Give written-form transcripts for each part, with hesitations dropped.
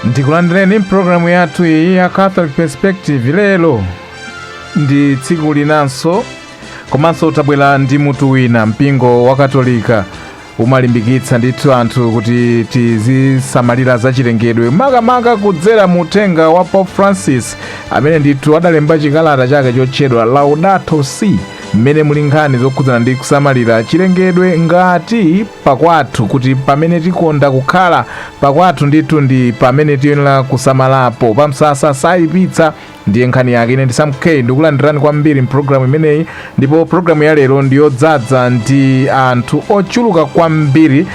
Ndikulandireni mpulogalamu yathu iyi ya Catholic Perspective. Lero ndi tsiku linanso, komanso tabwera ndi mutu wina. Mpingo wa Katolika umalimbikitsa ndithu anthu kuti tizisamalira zachilengedwe, makamaka kudzera mu uthenga wa Pope Francis, amene ndithu adalemba chikalata chake chotchedwa Laudato Si, mmene muli nkhani zokhudzana ndi kusamalira chilengedwe ngati pakwathu, kuti pamene tikonda kukhala pakwathu ndithu ndi pamene tiyenera kusamalapo, pamsasa sayipitsa, ndiye nkhani yake. Ine ndi Sam K, ndikulandirani kwambiri mpulogalamu imeneyi. Ndipo pulogalamu ya lero ndiyodzaza ndi anthu ochuluka kwambiri,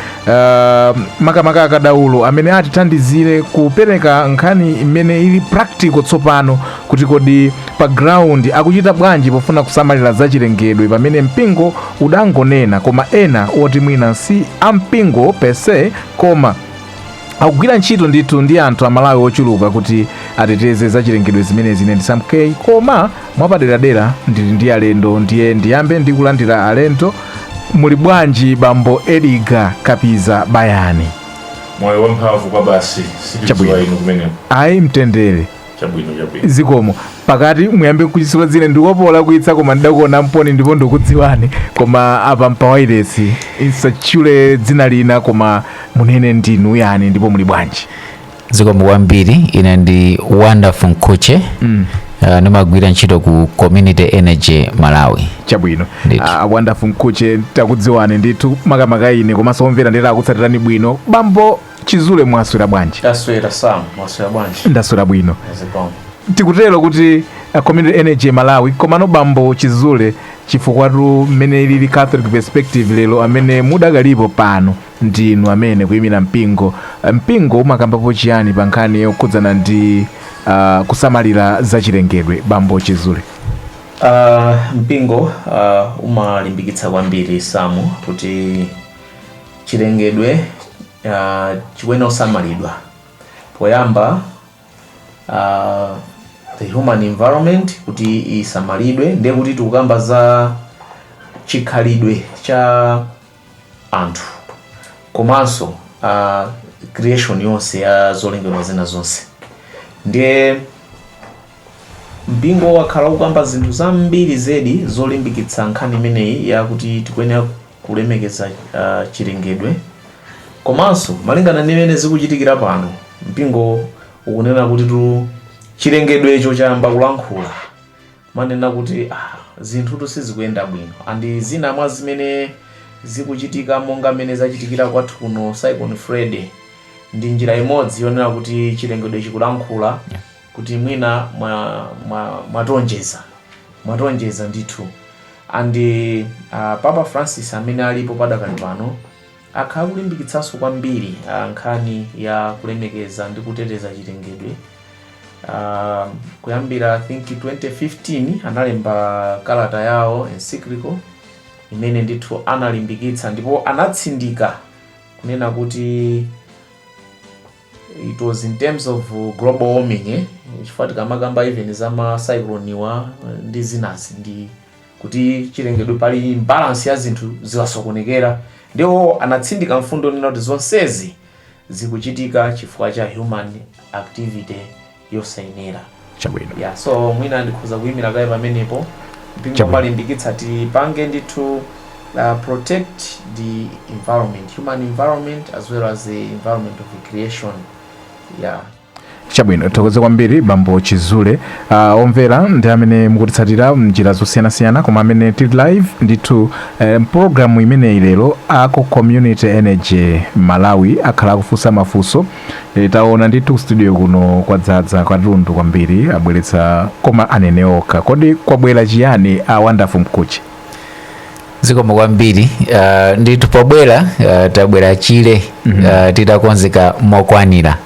makamaka akadaulo amene atithandizire kupereka nkhani imene ili practical tsopano, kuti kodi pa ground akuchita bwanji pofuna kusamalira zachilengedwe, pamene mpingo udangonena, koma ena oti mwina si ampingo per se, koma akugwira ntchito ndithu ndi anthu Amalawi ochuluka kuti ateteze zachilengedwe zimenezi. Ine ndi Sam K, koma mwapaderadera ndili ndi alendo. Ndiye ndiyambe ndi kulandira alendo. Muli bwanji, bambo Edgar Kapiza Bayani? Moyo wamphamvu kwa basi, sitidziwa. Chabwino. Inu kumeneko? Ayi, mtendere. Chabwino, chabwino. Zikomo. Pakati muyambe kuchisula dzina, ndikupola kuitsa, koma ndidakuona mponi ndipo ndikudziwani, koma apa mpawairesi isatchule dzina lina, koma munene ndinu yani ndipo muli bwanji? Zikomo kwambiri. Ine ndi Wonderful Mkhuche. Ndimagwira ntchito ku Community Energy Malawi. Chabwino. Ndithu. Wonderful Mkhuche, takudziwani ndithu, makamaka ine, komanso omvera ndithu akutsatirani bwino. Bambo Chizule, mwaswera bwanji? Taswera, Sam. Mwaswera bwanji? Ndaswera bwino. Zikomo. Tikutero kuti Community Energy Malawi, komano bambo Chizule, chifukwatu mmene ilili Catholic Perspective lero, amene mudakalipo pano ndinu amene kuyimira mpingo. Mpingo umakambapo chiyani pa nkhani yokhudzana ndi kusamalira zachilengedwe, bambo Chizule? Mpingo umalimbikitsa kwambiri, Samu, kuti chilengedwe chikuyenera kusamalidwa. Poyamba, the human environment kuti isamalidwe, ndiye kuti tikukamba za chikhalidwe cha anthu komanso creation yonse ya zolengedwa zina zonse. Ndiye mpingo wakhala ukamba zinthu zambiri zedi zolimbikitsa nkhani imeneyi yakuti tikuyenera kulemekeza chilengedwe. Komanso malingana ndi imene zikuchitikira pano, mpingo ukunena kuti tu chilengedwecho chayamba kulankhula, manena kuti zinthutu sizikuyenda bwino, and zina mwa zimene zikuchitika, monga mmene zachitikira kwathu kuno, Cyclone Freddy, ndi njira imodzi yonena kuti chilengedwe chikulankhula kuti mwina mwatonjeza, mwatonjeza ndithu. And Papa Francis amene alipo padakali pano akhala kulimbikitsanso kwambiri nkhani ya kulemekeza ndi kuteteza chilengedwe. Kuyambira, I think, 2015 analemba kalata yawo, encyclical, imene ndithu analimbikitsa ndipo anatsindika kunena kuti it was in terms of global warming, eh? Chifukwa tikamakamba even za ma cyclone wa ndi zinazi, ndi kuti chilengedwe pali imbalance ya zinthu ziwasokonekera. Ndipo anatsindika mfundo nena kuti zonsezi zikuchitika chifukwa cha human activity yosayenera. Chabwino. Yeah, so mwina ndikhoza kuyimira kaye pamenepo. Mpingo Chabwino. umalimbikitsa tipange ndithu protect the environment, human environment as well as the environment of the creation, yeah. Chabwino, thokoze kwambiri, bambo Chizule. Omvera ndi amene mukutitsatira mnjira zosiyanasiyana, koma amene tili live ndithu mpulogalamu imeneyi lero, ako Community Energy Malawi akhala akufunsa mafunso. Taona ndithu ku studio kuno kwadzaza katundu kwambiri, abweretsa, koma anene okha. Kodi kwabwera chiyani, a Wonderful Mkuchi? Zikomo kwambiri. Ndithu pobwera tabwera chile titakonzeka mokwanira,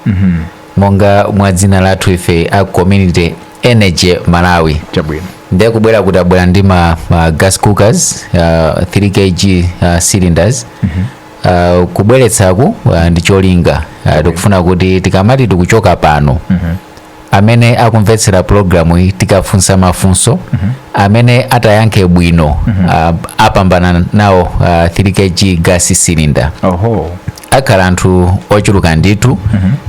monga mwa dzina lathu ife a Community Energy Malawi. Chabwino. Ndiye kubwera kuti abwera ndi ma gas cookers, 3 kg cylinders. Kubweretsaku ndi cholinga tikufuna kuti tikamati tikuchoka pano, amene akumvetsera programu iyi, tikafunsa mafunso, amene atayankhe bwino apambana nawo 3 kg gas cylinder. Oho. Akhala anthu ochuluka ndithu.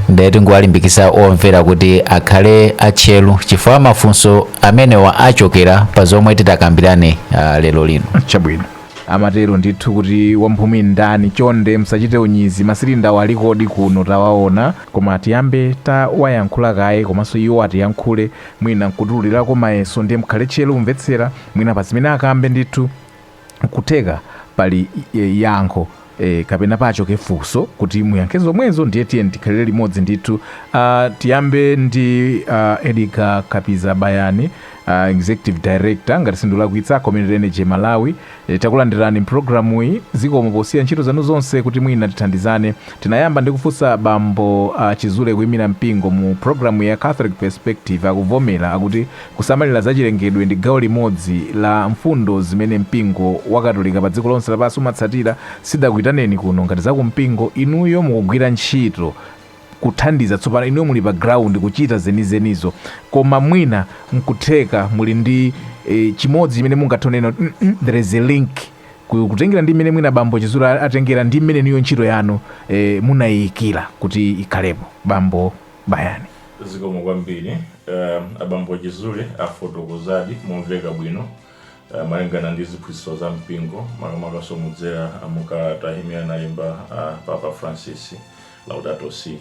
Ndiye tingowalimbikitsa omvera kuti akhale atcheru, chifukwa mafunso amenewa achokera pa zomwe titakambirane lero lino. Chabwino, amatero ndithu kuti wamphumi ndani. Chonde msachite unyizi, masilinda alikodi kuno tawaona, koma tiyambe tawayankhula kaye, komanso iwo atiyankhule, mwina nkutululirako mayeso. Ndiye mkhale tcheru kumvetsera, mwina pa zimene akambe ndithu nkutheka pali yankho kapena pachoke funso kuti muyankhe zomwezo. Ndiye tiye tikhalire limodzi ndithu. Tiyambe ndi Edgar Kapiza Bayani, executive director, ngati sindulakwitsa, Community Energy Malawi. Takulandirani mpulogalamu iyi. Zikomo posiya ntchito zanu zonse kuti mwina tithandizane. Tinayamba ndi kufunsa bambo Chizule kuyimira mpingo mu programu ya Catholic Perspective. Akuvomera, akuti kusamalira zachilengedwe ndi gawo limodzi la mfundo zimene mpingo wa Katolika pa dziko lonse lapansi umatsatira. Sidakuyitaneni kuno ngati zakumpingo, inuyo mukugwira ntchito kuthandiza. Tsopano inuyo muli pa ground kuchita zenizenizo, koma mwina nkutheka muli ndi chimodzi chimene mungathe kunena kuti there is a link kutengera ndi mmene mwina bambo Chizule atengera ndi mmene niyo ntchito yanu munayiyikira kuti ikhalepo. Bambo Bayani. Zikomo kwambiri. Abambo Chizule afotokozadi momveka bwino malingana ndi ziphunzitso za mpingo, makamakaso mudzera mukalata imene analemba Papa Francis, Laudato Si.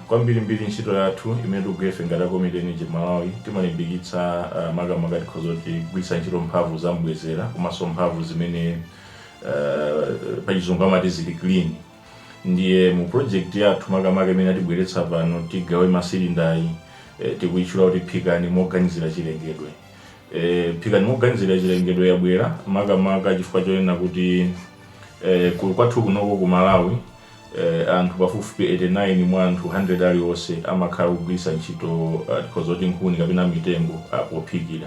Kwambirimbiri ntchito yathu imene tikugwira ife ngati Community Energy Malawi, timalimbikitsa makamaka tikhoza kuti kugwiritsa ntchito mphamvu zambwezera komanso mphamvu zimene pachizungu amati zili clean. Ndiye mu project yathu makamaka imene atibweretsa pano tigawe masilindayi, tikuyitchula kuti Phikani Moganizira Chilengedwe. Phikani Moganizira Chilengedwe yabwera makamaka chifukwa chonena kuti kwathu kunoko ku Malawi, anthu pafupifupi 89 mwa anthu 100 aliwonse amakhala kugwiritsa ntchito tikhoza kuti nkhuni kapena mitengo pophikira.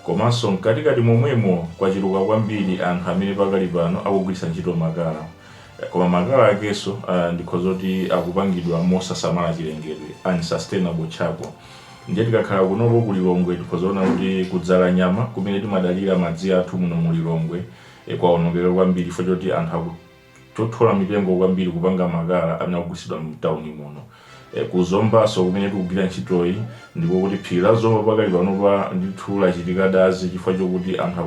Komanso mkatikati momwemo kwachuluka kwambiri anthu amene pakali pano akugwiritsa ntchito makala. Koma makala akenso ndikhoza kuti akupangidwa mosasamala chilengedwe, unsustainable charcoal. Ndiye tikakhala kunoko ku Lilongwe, tikhoza kuona kuti kudzala nyama kumene timadalira madzi athu muno mu Lilongwe kwawonongeka kwambiri chifukwa choti anthu akuthyola mitengo kwambiri kupanga makala amene akugwiritsidwa mtawuni muno. Kuzombaso kumene tikugwira ntchitoyi, ndiko kuti phiri la Zomba pakali panopa ndithu lachitika dazi chifukwa chokuti anthu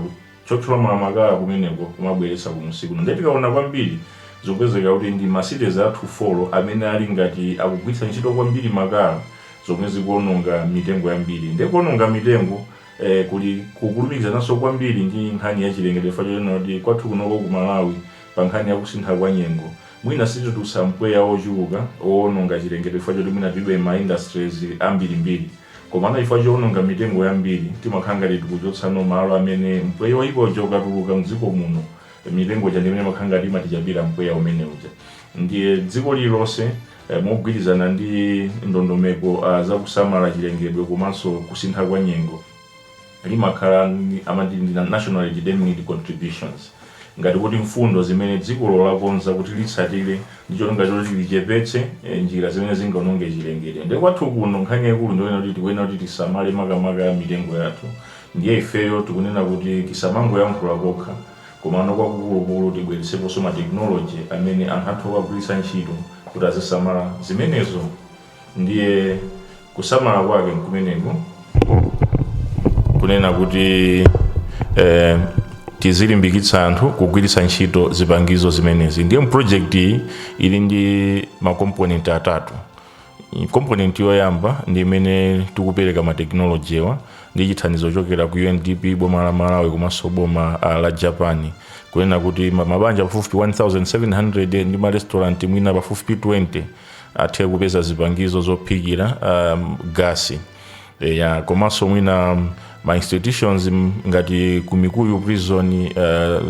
akuthyola makala kumeneko kumabweretsa kumusi kuno. Ndiye tikaona kwambiri, zikupezeka kuti ndi ma cities athu 4 amene ali ngati akugwiritsa ntchito kwambiri makala, zomwe zikuononga mitengo yambiri. Ndiye kuononga mitengo kuli kukulumikizananso kwambiri ndi nkhani ya chilengedwe, chifukwa chonena kuti kwathu kunoko ku Malawi, pa nkhani ya kusintha kwa nyengo, mwina sititulutsa mpweya wochuluka wowononga chilengedwe chifukwa choti mwina tilibe ma industries ambirimbiri. Komano chifukwa chowononga mitengo yambiri, timakhala ngati tikuchotsano malo amene mpweya woyipa uja ukatuluka mdziko muno, mitengo ija ndimene imakhala ngati imatichapira mpweya umene uja. Ndiye dziko lililonse mogwirizana ndi ndondomeko zakusamala chilengedwe komanso kusintha kwa nyengo, limakhala amati ndi nationally determined contributions, ngati kuti mfundo zimene dzikolo lakonza kuti litsatire ndi cholinga choti lichepetse njira zimene zingaononge chilengedwe. Ndiye kwathu kuno nkhani yaikulu ndiyonena kuti tikuyenera kuti tisamale makamaka mitengo yathu. Ndiye ifeyo tikunena kuti tisamangoyankhula kokha, komano kwakukulukulu tibweretseponso ma technology amene anthu athu akagwiritsa ntchito kuti azisamala zimenezo. Ndiye kusamala kwake nkumeneko, kunena kuti tizilimbikitsa anthu kugwiritsa ntchito zipangizo zimenezi. Ndiye project iyi ili ndi ma component atatu. Component yoyamba ndi imene tikupereka ma technology wa ndi chithandizo chochokera ku UNDP, boma la Malawi komanso boma la Japan, kunena kuti mabanja pafupifupi 1700 ndi ma restaurant mwina pafupifupi 20 athe kupeza zipangizo zophikira gasi ya. Komanso mwina ma institutions ngati ku Mikuyu Prison,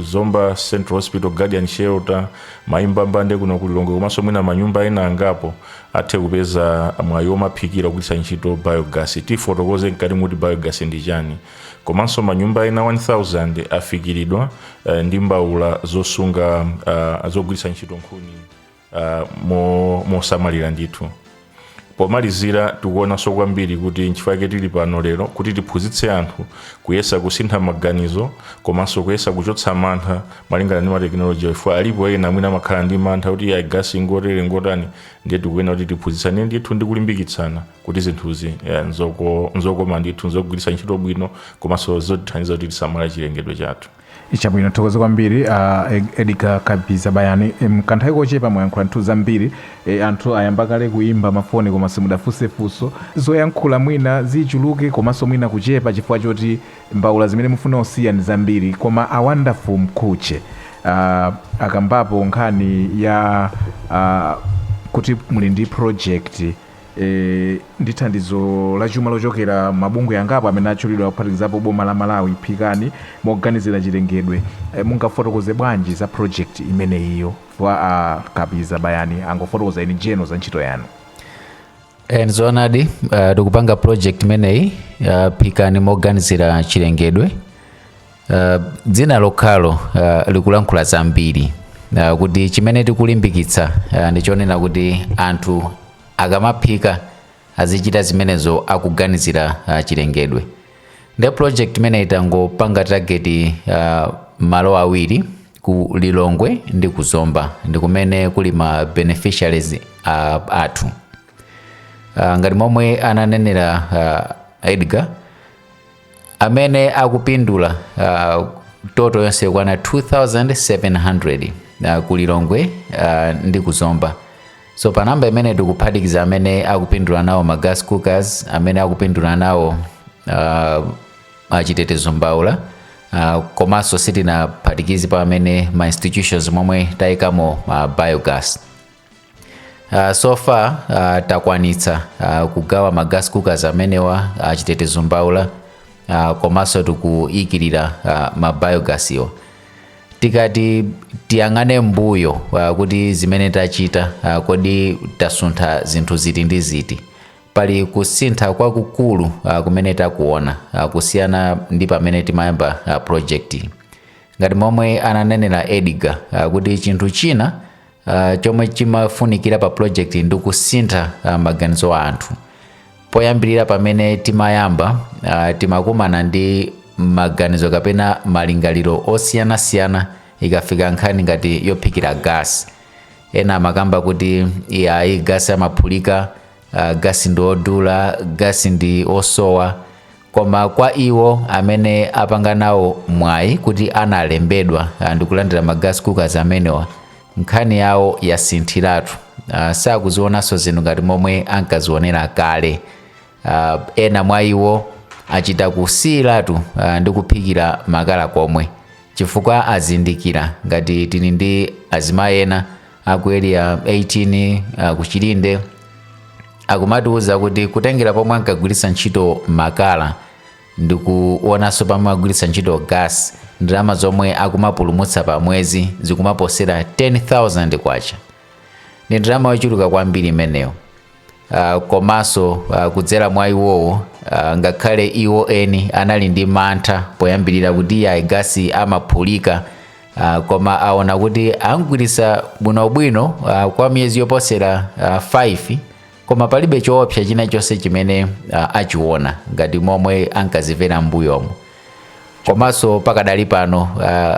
Zomba Central Hospital, Guardian Shelter, Maimbambande kuno ku Lilongwe, komanso mwina manyumba ena angapo athe kupeza mwayi womaphikira kugwiritsa ntchito biogas. Tifotokoze mkati muti biogas ndi chani. Komanso manyumba ena 1000 afikiridwa ndi mbawula zosunga zogwiritsa ntchito nkhuni mosamalira ndithu. Pomalizira, tikuonanso kwambiri kuti nchifukwa chake tili pano lero, kuti tiphunzitse anthu kuyesa kusintha maganizo komanso kuyesa kuchotsa mantha malingana ndi matekinoloji, chifukwa alipo ena mwina amakhala ndi mantha kuti ayi, gasi ngotere, ngotani. Ndiye tikuyenera kuti tiphunzitsane ndithu ndi kulimbikitsana kuti zinthuzi nzokoma ndithu, nzogwiritsa ntchito bwino komanso zotithandiza kuti tisamale chilengedwe chathu. Chabwino, thokoze kwambiri Edgar Kabiza Bayani. Kanthawi kochepa mwayankhula nthu zambiri. Anthu ayamba kale kuyimba mafoni, koma simudafunse funso. Zoyankhula mwina zichuluke komanso mwina kuchepa chifukwa choti mbawula zimene mufuna kusiya ndi zambiri, koma a Wonderful Mkhutche akambapo nkhani ya kuti muli ndi project ndi thandizo la chuma lochokera mabungwe angapo amene atchulidwa, kuphatikizapo boma la Malawi, phikani moganizira chilengedwe. Mungafotokoze bwanji za project imeneyiyo? Wa Kabiza Bayani angofotokoza in general za ntchito yanu. Nzoonadi, tikupanga project imeneyi, phikani moganizira chilengedwe. Dzina lokhalo likulankhula zambiri, kuti chimene tikulimbikitsa ndichonena kuti anthu akamaphika azichita zimenezo akuganizira chilengedwe. Ndi project imeneyi tangopanga target malo awiri, ku Lilongwe ndi ku Zomba, ndi kumene kuli ma beneficiaries athu. Ngati momwe ananenera Edgar, amene akupindula total yonse ikwana 2700 ku Lilongwe ndi ku Zomba. So pa namba imene tikuphatikiza amene akupindula nawo ma gas cookers, amene akupindula nawo achitetezo mbawula, komanso sitinaphatikize pa amene ma institutions momwe tayikamo biogas. So far takwanitsa kugawa ma gas cookers amenewa, chitetezo mbawula, komanso tikuyikirira ma biogas iwa. Tikati tiyang'ane mbuyo kuti zimene tachita, kodi tasuntha zinthu ziti ndi ziti, pali kusintha kwakukulu kumene takuona kusiyana ndi pamene timayamba project. Ngati momwe ananenera Edgar, kuti chinthu china chomwe chimafunikira pa project ndi kusintha maganizo a anthu. Poyambirira pamene timayamba, timakumana ndi maganizo kapena malingaliro osiyanasiyana ikafika nkhani ngati yophikira gas. Ena amakamba kuti iyayi, gasi amaphulika, gasi ndi odula, gasi ndi osowa. Koma kwa iwo amene apanga nawo mwayi kuti analembedwa ndikulandira ma gas cookers amenewa, nkhani yawo yasinthiratu. Sakuzionanso zinthu ngati momwe ankazionera kale. Ena mwa iwo achita kusiyiratu ndi kuphikira makala komwe, chifukwa azindikira. Ngati tili ndi azimayi ena aku Area 18, kuchilinde, akumatiuza kuti kutengera pomwe ankagwiritsa ntchito makala ndikuonanso pomwe agwiritsa ntchito gas, ndalama zomwe akumapulumutsa pa mwezi zikumaposera 10,000 kwacha. Ndi ndalama yochuluka kwambiri imeneyo. Komanso kudzera mwa iwowo, ngakhale iwo eni anali ndi mantha poyambirira kuti iyayi, gasi amaphulika, koma aona kuti angwiritsa bwinobwino kwa miyezi yoposera 5, koma palibe choopsa china chonse chimene achiona ngati momwe ankazimvera m'mbuyomo. Komanso pakadali pano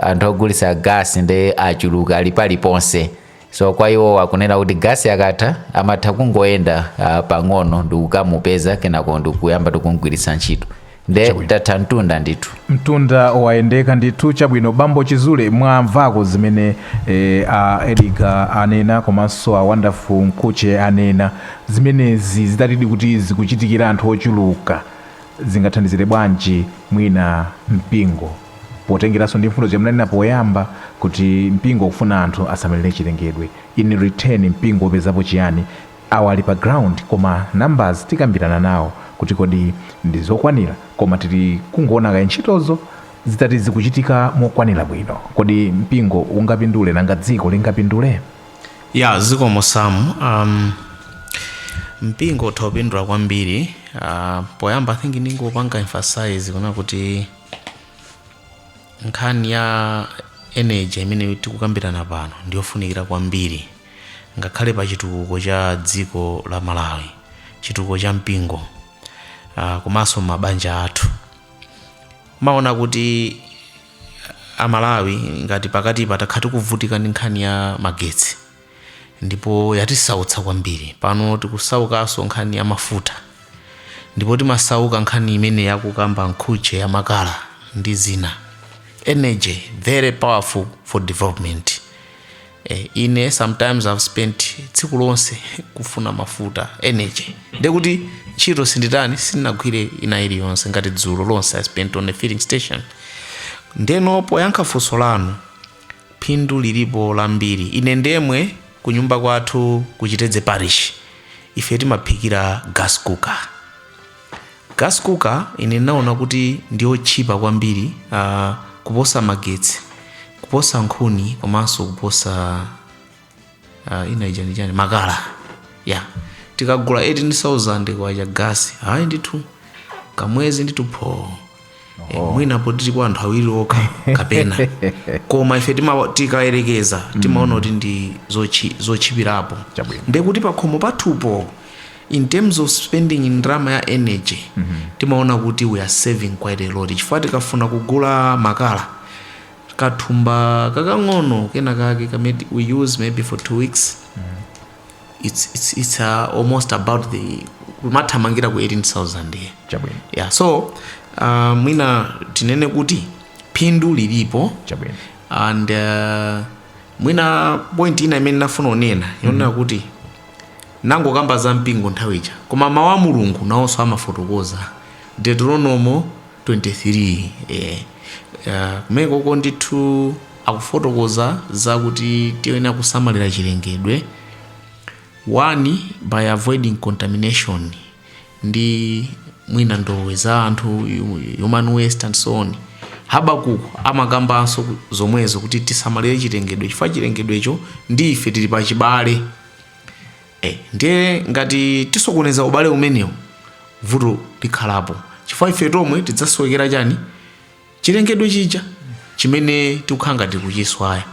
anthu ogulitsa gasi ndi achuluka, ali paliponse. So kwa iwo akunena kuti gasi akatha amatha kungoyenda pang'ono ndikukamupeza, kenako ndikuyamba tikungwiritsa ntchito. Nde tatha mtunda ndithu. Mtunda wayendeka ndithu. Chabwino, bambo Chizule, mwamvako zimene a Edgar anena komanso a Wonderful Mkhutche anena. Zimenezi zitatidi kuti zikuchitikira anthu ochuluka, zingathandizire bwanji mwina mpingo, potengeranso ndi mfundo zimene poyamba kuti mpingo ukufuna anthu asamalire chilengedwe? In return mpingo upezapo chiyani? Awa ali pa ground, koma numbers tikambirana nawo kuti kodi ndi zokwanira, koma tili kungoona kaye ntchitozo zitati zikuchitika mokwanira bwino, kodi mpingo ungapindule? Nanga dziko lingapindule? Ya, zikomo Sam. Mpingo utha kupindula kwambiri. Poyamba I think ndingopanga emphasize kuna kuti nkhani ya energy imene tikukambirana pano ndiyofunikira kwambiri ngakhale pa chitukuko cha dziko la Malawi, chifukwa Chitukuko cha mpingo, komanso mabanja athu. Maona kuti Amalawi ngati pakati patakhala tikuvutika ndi nkhani ya magetsi, ndipo yatisautsa kwambiri. Pano tikusaukanso nkhani ya mafuta, ndipo timasauka nkhani imene yakukamba nkhuche ya makala ndi zina. Energy, very powerful for development. Ine sometimes I've spent tsiku lonse kufuna mafuta, energy, ndekuti ntchito sinditani, sindinagwire ina iliyonse. Ngati dzulo lonse I spent on a filling station. Ndeno poyankha funso lanu, phindu lilipo lambiri. Ine ndemwe kunyumba kwathu kuChitedze Parish ife timaphikira gas cooker. Gas cooker ine ndinaona kuti ndiyotchipa kwambiri kuposa magetsi, kuposa nkhuni, komanso kuposa ina ija ndi chani, makala ya. Tikagula 18,000 kwacha gasi, hayi ndithu, kamwezi ndithu pho. Mwina po tilipo anthu awiri okha kapena, koma ife tikayerekeza timaona kuti ndi zotchipirapo. Chabwino. Ndekuti pakhomo pathupo, in terms of spending in ndalama ya energy, timaona kuti we are saving quite a lot, chifukwa tikafuna kugula makala, kathumba kakang'ono kena kake kamene we use maybe for 2 weeks, it's almost about the kumathamangira ku 18,000 here. Chabwino. Yeah, so mwina tinene kuti phindu lilipo. Chabwino. And mwina point ina imene ndafuna kunena yonena kuti nangokamba za mpingo nthawi ija, koma mawu a Mulungu nawonso amafotokoza, Deuteronomo 23, kumenekoko ndithu akufotokoza zakuti tiyenera kusamalira chilengedwe, one, by avoiding contamination ndi mwina ndowe za anthu, human waste and so on. Habakuku amakambanso zomwezo kuti tisamalire chilengedwe, chifukwa chilengedwecho ndi ife tili pachibale. Ndiye ngati tisokoneza ubale umenewu, vuto likhalapo, chifukwa ife tomwe tidzasowekera chani? Chilengedwe chija chimene tikukhala ngati kuchiswaya.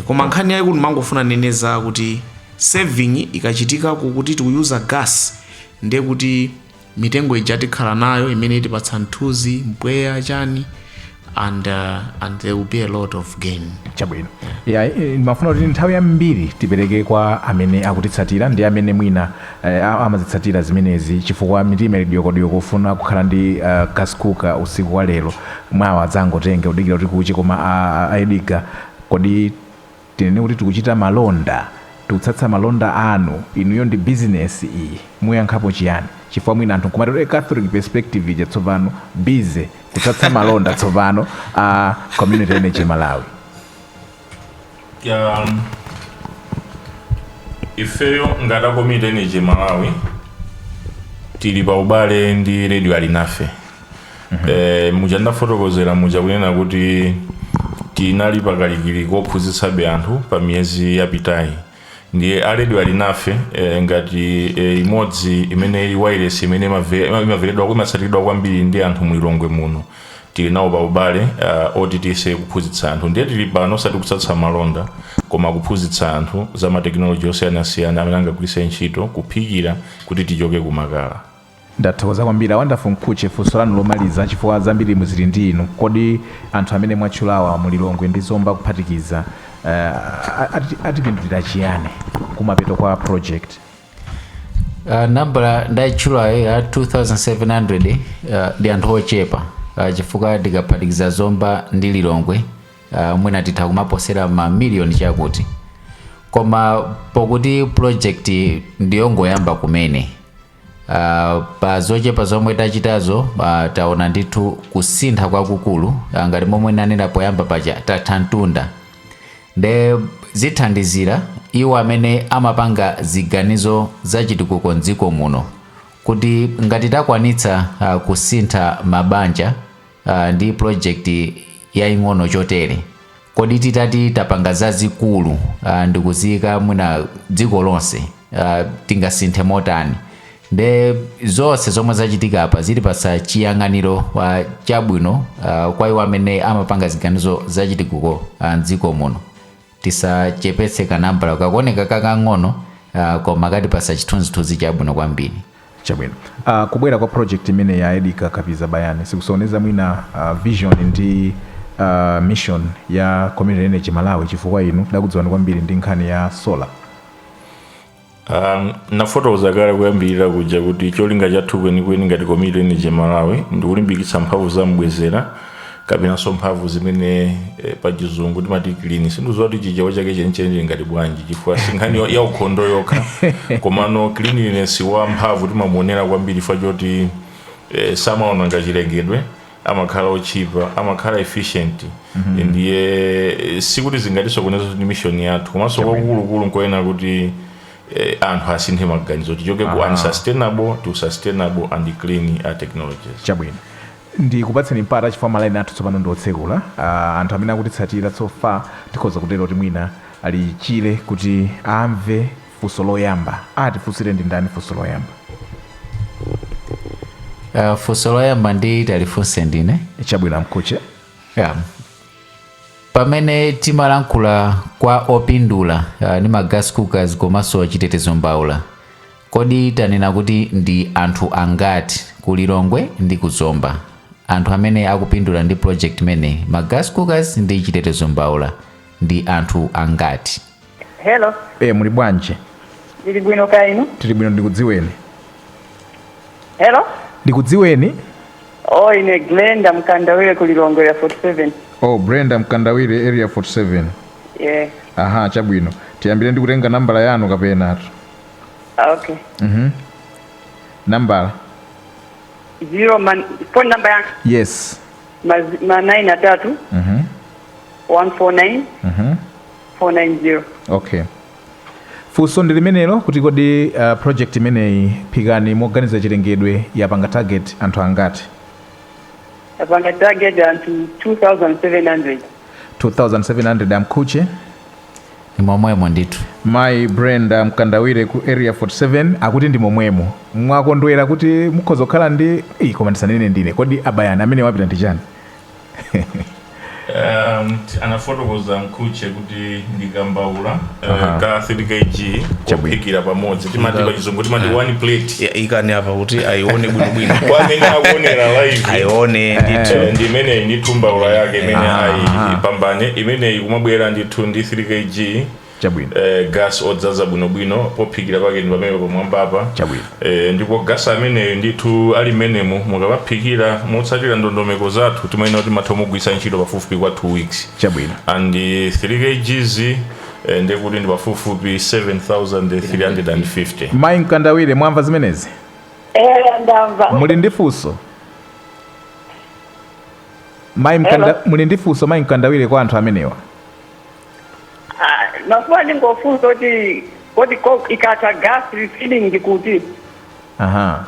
Koma nkhani yayikulu mangofuna neneza kuti saving ikachitika kuti tikuyuza gas, ndiye kuti mitengo ija tikhala nayo imene itipatsa mthunzi, mpweya, chani, and there will be a lot of gain. Chabwino. Ya, ndimafuna kuti nthawi yambiri tipereke kwa amene akutitsatira ndi amene mwina amazitsatira zimenezi, chifukwa mitima ili dyokodyo kufuna kukhala ndi gas cooker usiku wa lero, mwawa adzangotenge kudikira kuti kuche. Koma ayidiga, kodi tinene kuti tikuchita malonda, tikutsatsa malonda anu? Inuyo ndi business iyi, muyankhapo chiyani? Chifukwa mwina anthu nkumati Catholic Perspective ija tsopano busy kutsatsa malonda tsopano a Community Energy Malawi. Ya, ifeyo ngati a Community Energy Malawi tili pa ubale ndi Radio Alinafe. Muja ndafotokozera muja kunena kuti tinali pakalikili kophunzitsabe anthu pa miyezi yapitayi. Ndiye a Radio Alinafe, ngati imodzi imene ili wireless imene imamveredwa, imatsatiridwa kwambiri ndi anthu muLilongwe muno, tili nawo pa ubale oti tise kuphunzitsa anthu. Ndiye tili pano osati kutsatsa malonda, koma kuphunzitsa anthu za matekinoloji osiyanasiyana amene angagwiritse ntchito kuphikira kuti tichoke kumakala. Ndathokoza kwambiri. Wonderful Mkhutche, funso lanu lomaliza, chifukwa zambiri muzili ndi inu. Kodi anthu amene mwatchulawa muLilongwe ndi Zomba kuphatikiza, atipindulira chiyani kumapeto kwa project? Nambala ndayitchulayo ya 2700 ndi anthu ochepa, chifukwa tikaphatikiza Zomba ndi Lilongwe, mwina titha kumaposera mamiliyoni chakuti. Koma pokuti project ndiyongoyamba kumene, pa zochepa zomwe tachitazo, taona ndithu kusintha kwakukulu. Ngati momwe nanena poyamba paja, tatha mtunda, nde zithandizira iwo amene amapanga ziganizo zachitukuko mdziko muno kuti ngati takwanitsa kusintha mabanja ndi project yaying'ono chotere, kodi titati tapanga zazikulu ndikuziyika mwina dziko lonse, tingasinthe motani? Nde zonse zomwe zachitika apa zilipatsa chiyang'aniro chabwino kwa iwo amene amapanga ziganizo zachitukuko mdziko muno. Tisachepetse kanambala kakuoneka kakang'ono, koma katipasa chithunzithunzi chabwino kwambiri. Chabwino. Kubwera kwa project imene ya Edgar Kapiza Bayani sikusokoneza mwina vision ndi mission ya Community Energy Malawi, chifukwa inu tidakudziwani kwambiri ndi nkhani ya solar? Nafotokoza kale kuyambirira kuja kuti cholinga chathu kwenikweni ngati Community Energy Malawi ndikulimbikitsa mphamvu za mbwezera kapenanso mphamvu zimene pa Chizungu timati clean. Sindidziwa kuti Chichewa chake chenicheni ngati bwanji, chifukwa sinkhani ya ukhondo yokha, komano cleanliness wa mphamvu timamuonera kwambiri chifukwa choti samaononga chilengedwe, amakhala otchipa, amakhala efficient. Ndiye sikuti zingatisokoneza ndi mission yathu, komanso kwakukulukulu nkoyena kuti anthu asinthe maganizo, tichoke ku unsustainable to sustainable and clean technologies. Chabwino, ndikupatseni mpata chifukwa malaini athu tsopano ndi otsekula. Anthu amene akutitsatira so far, tikhoza kutero kuti mwina ali chile kuti amve funso loyamba. Atifunsire ndi ndani funso loyamba? Funso loyamba ndi talifunse ndine. Chabwino, amkhuche. Yeah. Pamene timalankhula kwa opindula ndi ma gas cookers komanso chitetezo mbawula, kodi tanena kuti ndi anthu angati ku Lilongwe ndi ku Zomba, anthu amene akupindula ndi project imene, ma gas cookers ndi chitetezo mbawula, ndi anthu angati? Hello. E, muli bwanji? Ndili bwino, kaya inu? Tili bwino, ndikudziweni. Hello. Ndikudziweni. Oh, ine Glenda Mkandawire, ku Lilongwe ya 47. Oh, Brenda Mkandawire, Area 47. Yeah. Aha, chabwino, tiyambire ndi kutenga nambala yanu kapenatu. Ah, okay. Nambala. Zero man, phone number yanga? Yes. Ma 9 atatu 149 490. Okay, funso ndi limenelo kuti kodi project imeneyi, Phikani Moganiza Chilengedwe, yapanga target anthu angati? Yapanga target anthu 2700. 2700, amkhuche. Ni momwemo ndithu. Mayi Brenda Mkandawire ku Area 47 akuti ndi momwemo. Mwakondwera kuti mukhoza kukhala ndi Ii, koma ndisanene ndine, kodi abayani amene wapita ndi chani? Anafotokoza mkhuche kuti ndikambaula ka 3 kg kophikira pamodzi, timati pa Chizungu timati one plate. Ya, ikani apa kuti ayione bwinobwino. Kwa amene akuonera live, ayione ndithu. Ndi imeneyi ndithu, mbaula yake imene ayipambane imeneyi, kumabwera ndithu ndi 3 kg gas odzaza bwinobwino. Pophikira pake ndi pamene pamwambapa. Ndipo gas ameneyo ndithu ali menemo, mukapaphikira motsatira ndondomeko zathu, timayenera kuti matha mugwiritsa ntchito pafupifupi kwa 2 weeks. And 3 kgs ndekuti ndi pafupifupi 7350. Mayi Mkandawire, mwamva zimenezi? Eh, ndamva. Muli ndi funso, mayi Mkanda? Hello? Muli ndi funso, mayi Mkandawire, kwa anthu amenewa? Ah, mafuna ndingofunsa kuti kodi ikatha gas, refilling ndikuti? Aha.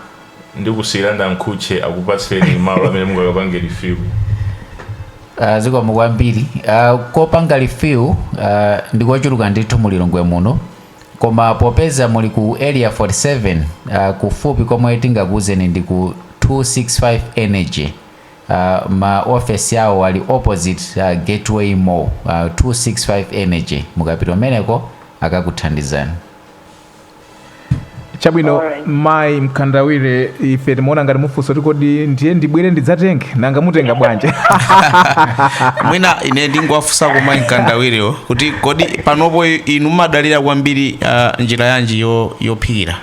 Ndikusiyira ndamkhuche akupatseni malo amene mungakapange refill. Zikomo kwambiri. Kopanga refill ndikochuluka ndithu mulilongwe muno, koma popeza muli ku Area 47, kufupi komwe tingakuuzeni ndi ku 265 Energy. Ma office yawo ali opposite Gateway Mall, 265 Energy. Mukapita umeneko akakuthandizani. Chabwino. Alright. Mayi Mkandawire, ife timaona ngati mufunso kuti kodi ndiye ndibwere ndidzatenge, nanga mutenga bwanji? Mwina ine ndingowafunsako mayi Mkandawirewo kuti kodi panopo inu mumadalira kwambiri njira yanji yophikira?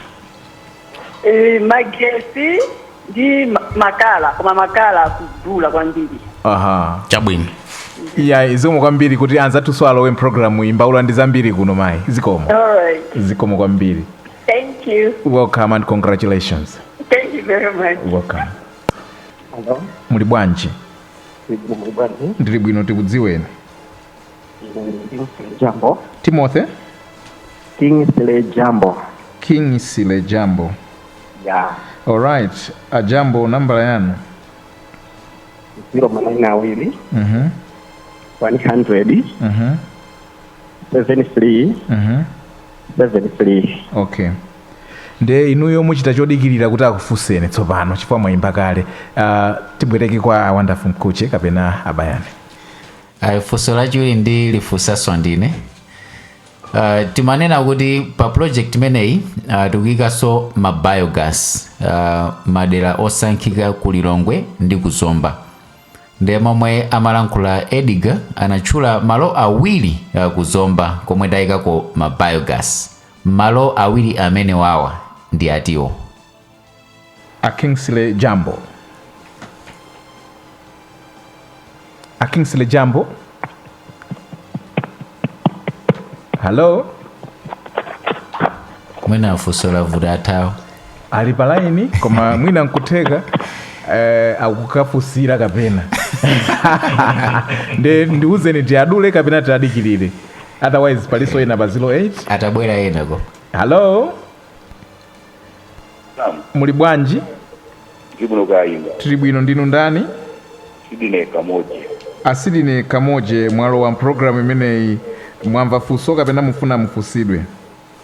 Magesi ndi makala, koma makala akudula kwambiri. Aha. Chabwino. Iya, zikomo kwambiri kuti anzathu alowe mpulogalamu iyi. Mbaula ndi zambiri kuno, mayi, zikomo. Alright. Zikomo kwambiri. Thank you. Welcome and congratulations. Thank you very much. Welcome. Hello. Muli bwanji? Muli bwanji? Ndili bwino, tikudziweni. Kingsley Jambo. Timothy? Kingsley Jambo. Kingsley Jambo. Yeah. Alright, ajambo, nambala yanu? 0 ma nine awiri 100 73 73. Okay, nde inuyo muchita chodikirira kuti akufunseni tsopano chifukwa mwayimba kale. Tibwereke kwa Wonderful Mkuche kapena abayani. Ayi, funso lachiwiri ndi lifunsanso ndine. Timanena kuti pa project imeneyi tikuyikanso ma biogas madera osankhika ku Lilongwe ndi ku Zomba. Ndiye momwe amalankhula Edgar, anatchula malo awiri ku Zomba komwe tayikako ma biogas. Malo awiri amene wawa ndi atiwo? A Kingsley Jambo, a Kingsley Jambo, hello. Mwina funso lavuta, athawa. Ali pa laini, koma mwina nkutheka akukafusira kapena nde ndiuzeni tiadule kapena tiadikirire, otherwise palinso ena pa 08. Atabwera enako. Hello, muli bwanji? Ndibwino kayinga. Tili bwino, ndinu ndani? Sidine Kamoje. Asidine Kamoje, mwalowa mpulogalamu imeneyi. Mwamva funso kapena mufuna mufunsidwe?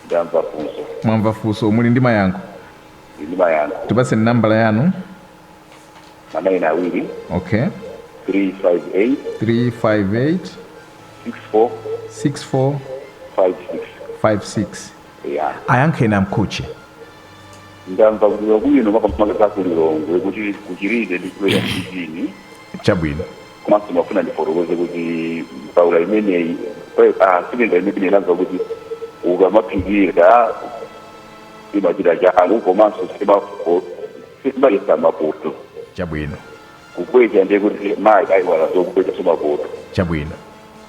Ndamva funso. Mwamva funso, muli ndi mayankho? Ndi mayankho. Tipaseni nambala yanu. Manayina awiri. Okay. 358. 358. 64. 64. 56. 56. Ya. Ayankheni amkhuche. Ndamva bwino bwino, makamaka ku Lilongwe kuti kuchiride ndi kuloya mtijini. Chabwino. Komanso mafuna ndifotokoze kuti mbaula imeneyi, silinda imeneyi, ndamva kuti ukamaphikira imachita changu, komanso simayesa mapoto. Chabwino. Kukwecha ndiye kuti mayi ayiwala zokukwecha somapoto. Chabwino.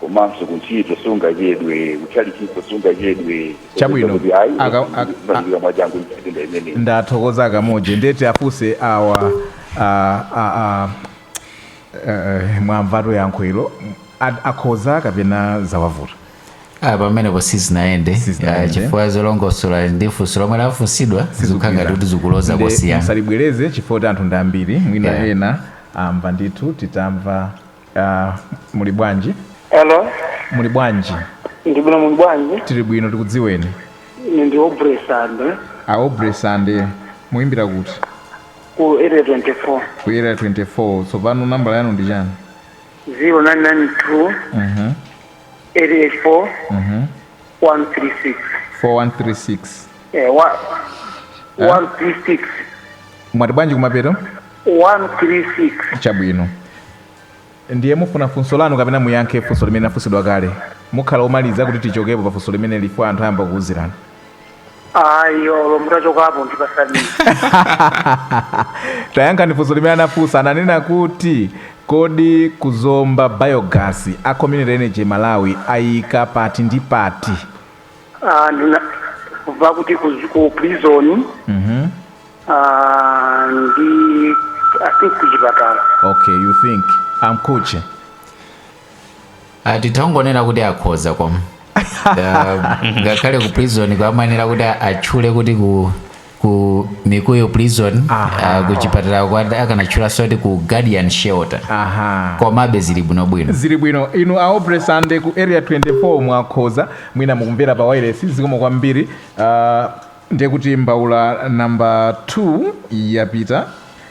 Komanso kuntchito sungachedwe, kutchalichiso sungachedwe. Chabwino. Kuti ayi, imachitika mwachangu silinda imeneyi. Ndathokoza Kamoje. Ndeti afuse awa mwamvatu yankho ilo. Akhoza kapena zawavuta? Pamenepo sizinayende. Sizinayende. Chifukwa zolongosola ndi funso lomwe lafunsidwa zikukhala ngati kuti zikuloza Nde kosiyana. musalibwereze chifukwa kuti anthu ndi ambiri, mwina ena amva ndithu. Titamva. Muli bwanji? Hello. Muli bwanji? Ndibwino, muli bwanji? Tili bwino, tikudziweni? Ine ndi Aubrey Sande. A Aubrey Sande, muyimbira kuti? Ku Area 24. Ku Area 24. Tsopano nambala yanu ndi chani? 0992 884 136. 4136. Eh, 136. Mwati bwanji kumapeto? 136. Chabwino. Ndiye mufuna funso lanu kapena muyankhe funso limene lafunsidwa kale? Mukhala omaliza kuti tichokepo pa funso limene lifo anthu ayamba kuwuzirana. Ayo, mutachokapo ndipasani. Tayankhani funso limene anafunsa. Ananena kuti kodi kuzomba biogas a Community Energy Malawi ayika pati ndi pati? Ah, ndina kubva kuti ku prison. Ah, ndi I think kuchipatala. Okay, you think amkuche? Titangonena kuti akhoza koma ngakhale ku prison kwamanena kuti atchule kuti ku Mikuyu Prison. Ku chipatala akanatchulanso kuti ku Guardian Shelter. Komabe zili bwinobwino. Zili bwino. Inu a Aubrey Sande ku Area 24, mwakhoza. Mwina mukumvera pa wireless, zikomo kwambiri. Ndiye kuti mbaula namba 2 yapita,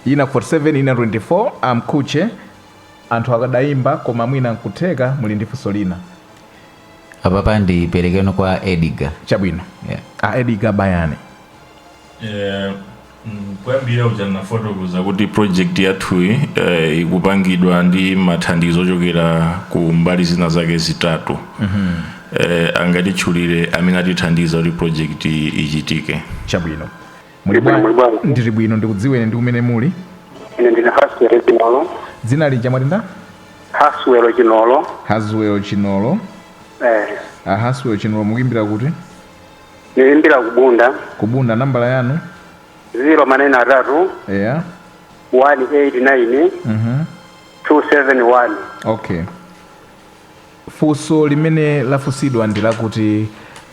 ina 47, ina 24. Amkhuche, anthu akadayimba, koma mwina nkutheka muli ndi funso lina. Apapa ndiperekeno kwa Edgar. Chabwino. Yeah. A Edgar Bayani. Kuyambira uja nafotokoza kuti project yathuyi ikupangidwa ndi mathandizo ochokera ku mbali zina zake zitatu. Angatitchulire amene atithandiza kuti project iyi ichitike? Chabwino. Muli Ndili bwino, muli bwanji? Ndili bwino, ndikudziweni ndi kumene muli. Ine ndine Haswell Chinolo. Dzina lija mwatinda? Haswell Chinolo. Haswell Chinolo. Eh. A Haswell Chinolo, mukuimbira kuti? Nilimbira kubunda. Kubunda. Nambala yanu? 0 manene atatu 189 271. Okay, funso limene lafunsidwa ndi lakuti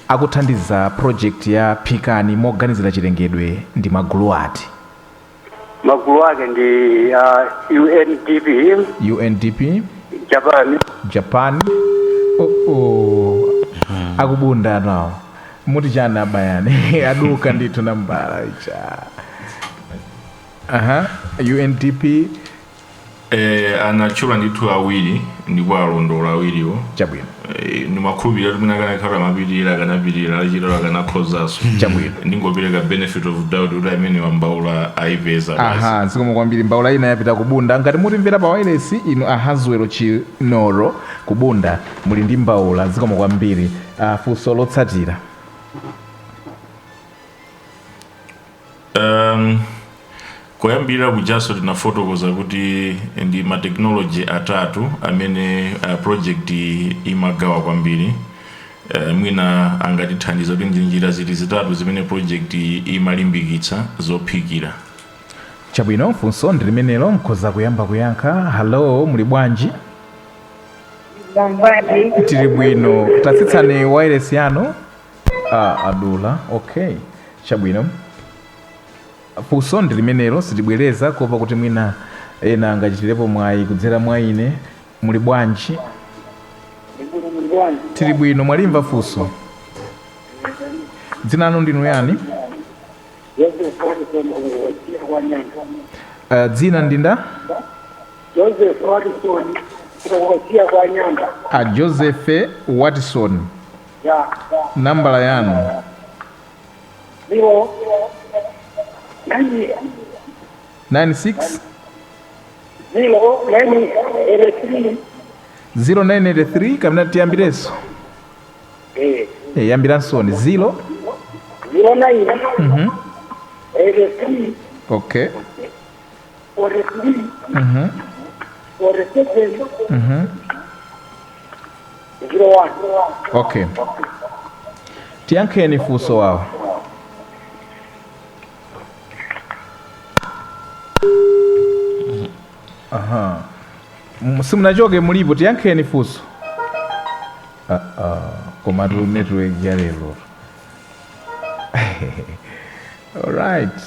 akuthandiza project ya phikani moganizira chilengedwe ndi magulu ati? Magulu ake ndi UNDP. UNDP. Japan. Japan. Oh. Akubunda nawo muti chani abayani? Aduka ndithu nambala icha. Aha, UNDP. Anatchula ndithu awiri, ndipo alondola awiriwo. Chabwino. Ndimakhulupirira kuti mwina akanakhala amapitirira, akanapitirira, achitalo akanakhozanso. Chabwino. Ndingopereka benefit of doubt kuti amene wambaula ayipeza basi. Aha, zikomo kwambiri. Mbaula ina yapita kubunda. Ngati mutimvera pa wireless inu, Ahazwero Chinoro kubunda, muli ndi mbaula. Zikomo kwambiri. Funso lotsatira. Koyambirira kujaso tinafotokoza kuti ndi ma technology atatu amene project imagawa kwambiri. Mwina angatithandiza kuti ndi njira ziti zitatu zimene project imalimbikitsa zophikira? Chabwino, funso ndi limenelo, mkhoza kuyamba kuyankha. Hello, muli bwanji? Bwanji. Tili bwino. Tatsitsani wireless yanu. Adula. Okay, chabwino, funso ndi limenelo, sitibwereza kuopa kuti mwina ena angachitirepo mwayi kudzera mwa ine. Muli bwanji? Tili bwino. Mwalimva funso? Dzina lanu ndinu yani? Dzina ndinda? Joseph Watson, kusiya kwa Nyanga. A Joseph Watson. Ya. Nambala yanu? 0 9. 96. 0 9 3. 0983 kamena tiyambirenso? Eh. Yambiransoni 0. 0 9 83. Okay. 43. 47. 01. Okay, tiyankheni funso wawo. Aha. Simunachoke, mulipo. Tiyankheni funso. Ah, ah, komatu network ya lero. Alright,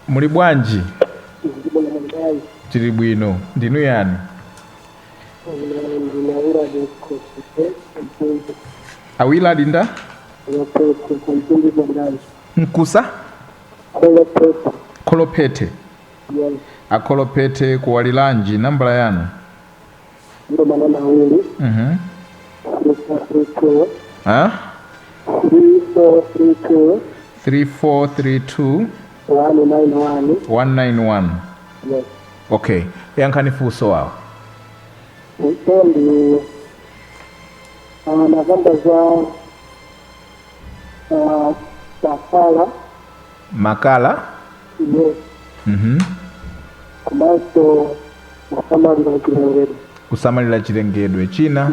muli bwanji? Tili bwino. Ndinu yani? Awila dinda mkusa Kholopete. Akholopete kuwalilanji, nambala yanu? Ah? 3432 191. Okay, yankhani funso wawo. Ndi anakamba za safala. Makala. Yes. Komanso kusamalira chilengedwe. Kusamalira chilengedwe. China?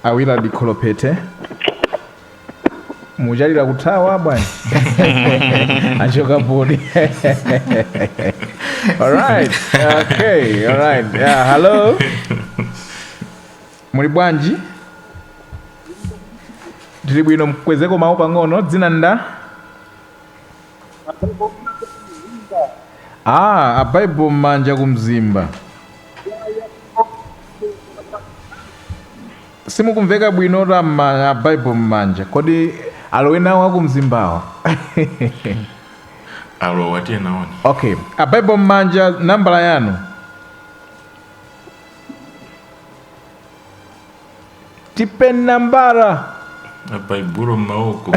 Awila Dikholopete, muchalira kuthawa bwana, achoka podi. Alright, okay, alright, yeah. Hello, muli bwanji? Tili bwino. Mkwezeko mawu pang'ono. Dzina nda? Abaibo mmanja kumzimba. Simukumveka bwino ta abaibo mmanja. Kodi alowe nawo akumzimbawa? Alowa, tiye naoni. Okay, abaibo mmanja, nambala yanu? Tipe nambala. Abaibulo m'maoko.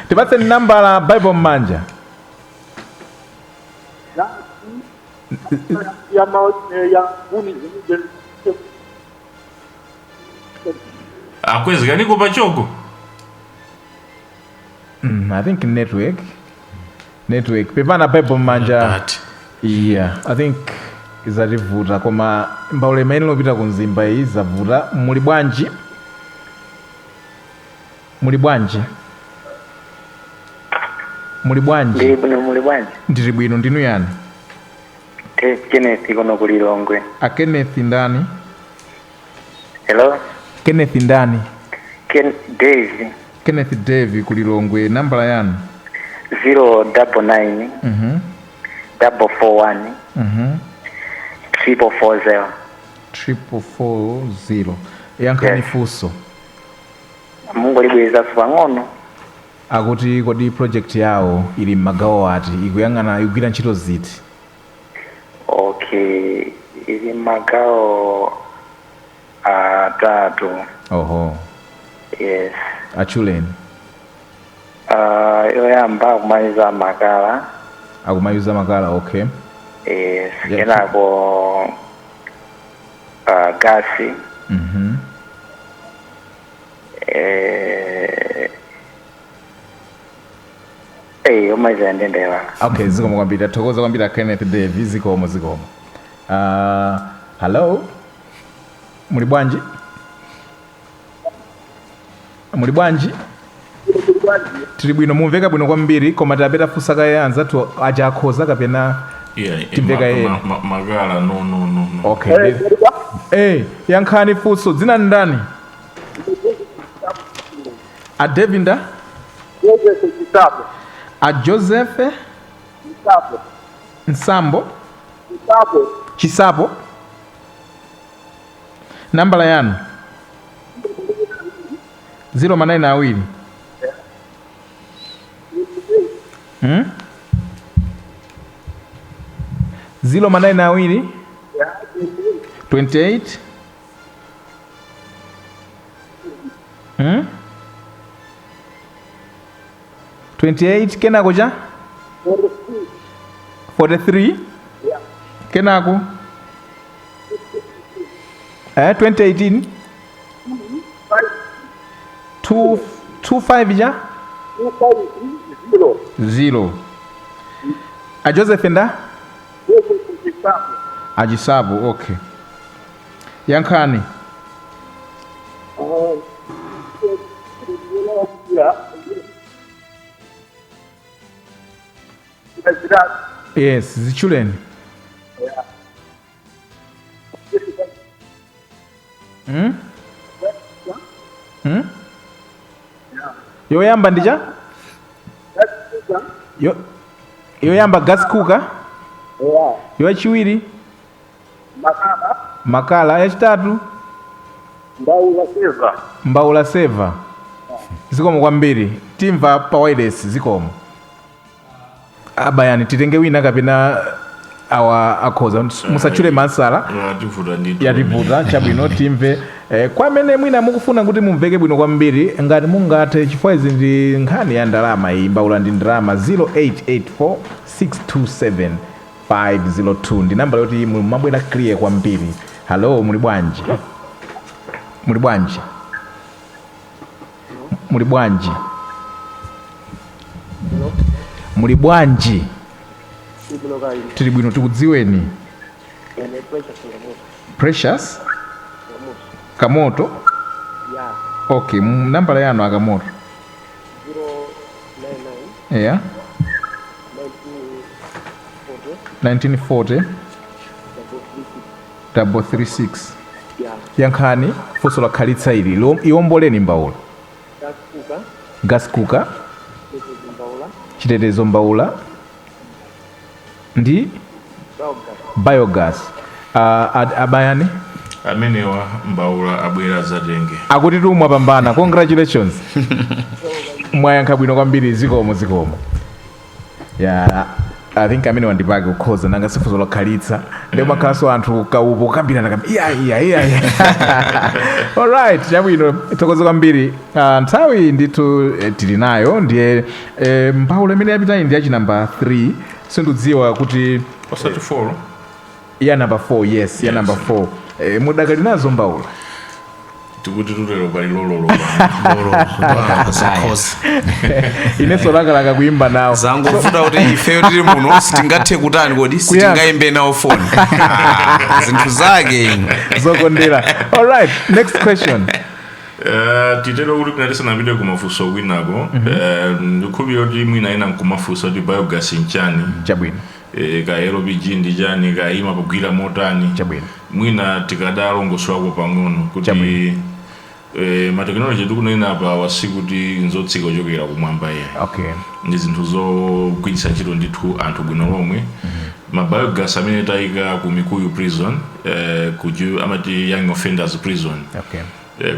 Tipatse nambala, Bible mmanja. Ya ya kuni. Akwezekaniko pachoko. I think network. Pepana, Bible mmanja. Ati. Yeah, I think izativuta, koma mbaula imene lopita ku Mzimba iyi zavuta. Muli bwanji? Muli bwanji? Muli bwanji? Ndili bwino, muli bwanji? Ndili bwino. Ndinu yani? Kenneth kuno kulilongwe. A Kenneth ndani? Hello. Kenneth ndani? Ken Dave. Kenneth Dave kulilongwe, nambala yanu? 099 441 440. 440. Yankhani Yes. funso. Mungolibwerezaso pang'ono. Akuti kodi project yawo ili m'magawo ati, ikuyang'ana, ikugwira ntchito ziti? Okay, ili magawo atatu. Oho. Yes. Atchuleni. Yoyamba akumayuza makala. Akumayuza makala, okay. Yes. Kenako gasi. Omaliza ndendela. Okay, zikomo kwambiri, tathokoza kwambiri a Kenneth Davi, zikomo, zikomo. Hello, muli bwanji? Muli bwanji? Tili bwino, mumveka bwino kwambiri, koma tapeta funsa kaye anzathu aja akhoza kapena Yeah, timveka yena. Makala, no, no, no, no. Okay. Yankhani funso, dzina ndani? A Davinda? Joseph Chisapo. A Joseph Chisapo. Nsambo? Chisapo. Chisapo. Nambala yanu? 0 manai na awiri. 0 manai na awiri. 28. 28 kenako cha? 43. Kenako? 2018. 2 2 5 ja? 250. 0. A Joseph nda? Joseph Chisapo. Achisapo, okay. Yankhani. Yes, zitchuleni. Yoyamba ndija? Yoyamba gas cooker? Yeah. Yochiwiri? Makala. Makala. Yachitatu? Mbaula seva. Mbaula seva. Zikomo kwambiri. Timva pa wireless zikomo. Abayani titenge wina kapena awa akhoza musatchule mansala. Yativuta ndithu. Yativuta chabwino timve. Kwa amene mwina mukufuna kuti mumveke bwino kwambiri ngati mungathe, chifukwa izi ndi nkhani ya ndalama iyi, mbaula ndi ndalama. 0884 627 502 ndi nambala yoti mumabwera clear kwambiri. Hello, muli bwanji? Muli bwanji? Muli bwanji? Muli bwanji? Tili bwino, tikudziweni. Precious Kamoto. Okay, nambala yanu akamoto? Yeah. 1940 336. Yankhani funso lakhalitsa ili. Iwomboleni mbaula. Gas cooker, chitetezo mbaula ndi biogas. Abayani amenewa mbaula abwera zatenge. Akuti tumwa pambana. Congratulations. Mwayankha bwino kwambiri, zikomo, zikomo. Ya, I think amene wandipake kukhoza nanga sifunso lokhalitsa ndi makhalanso anthu kaupo kukambirana kambi iya iya iya iya. Alright, chabwino, thokoza kwambiri. Nthawi ndithu tili nayo ndiye mbaula imene yapitayi ndi yachi number 3. Sindidziwa kuti osati 4. Ya number 4, yes, ya Yes. number 4. Mudakali nazo mbaula? Tikuti tutero pali lololo. Zakhoza. Inenso lakalaka kuimba nawo. Zangovuta kuti ifeyo tili muno sitingathe kutani kodi sitingayimbe nawo foni. Zinthu zake zokondera. Alright, next question. Titero kuti mwina tisanapite kumafunso kwinako, ndikukhulupirira kuti mwina ena nkumafunsa kuti biogas nchani. Chabwino. Ka LPG ndi chani, ka ima kugwira motani. Chabwino. Mwina tikadalongosolako pang'ono kuti Chabwino. Matekinoloji tikunena apa wasikuti nzotsika kuchokera kumwamba iyayi. Okay. Ndi zinthu zogwiritsa ntchito ndithu anthu bwino lomwe. Ma biogas amene tayika ku Mikuyu prison, ku amati young offenders prison. Okay.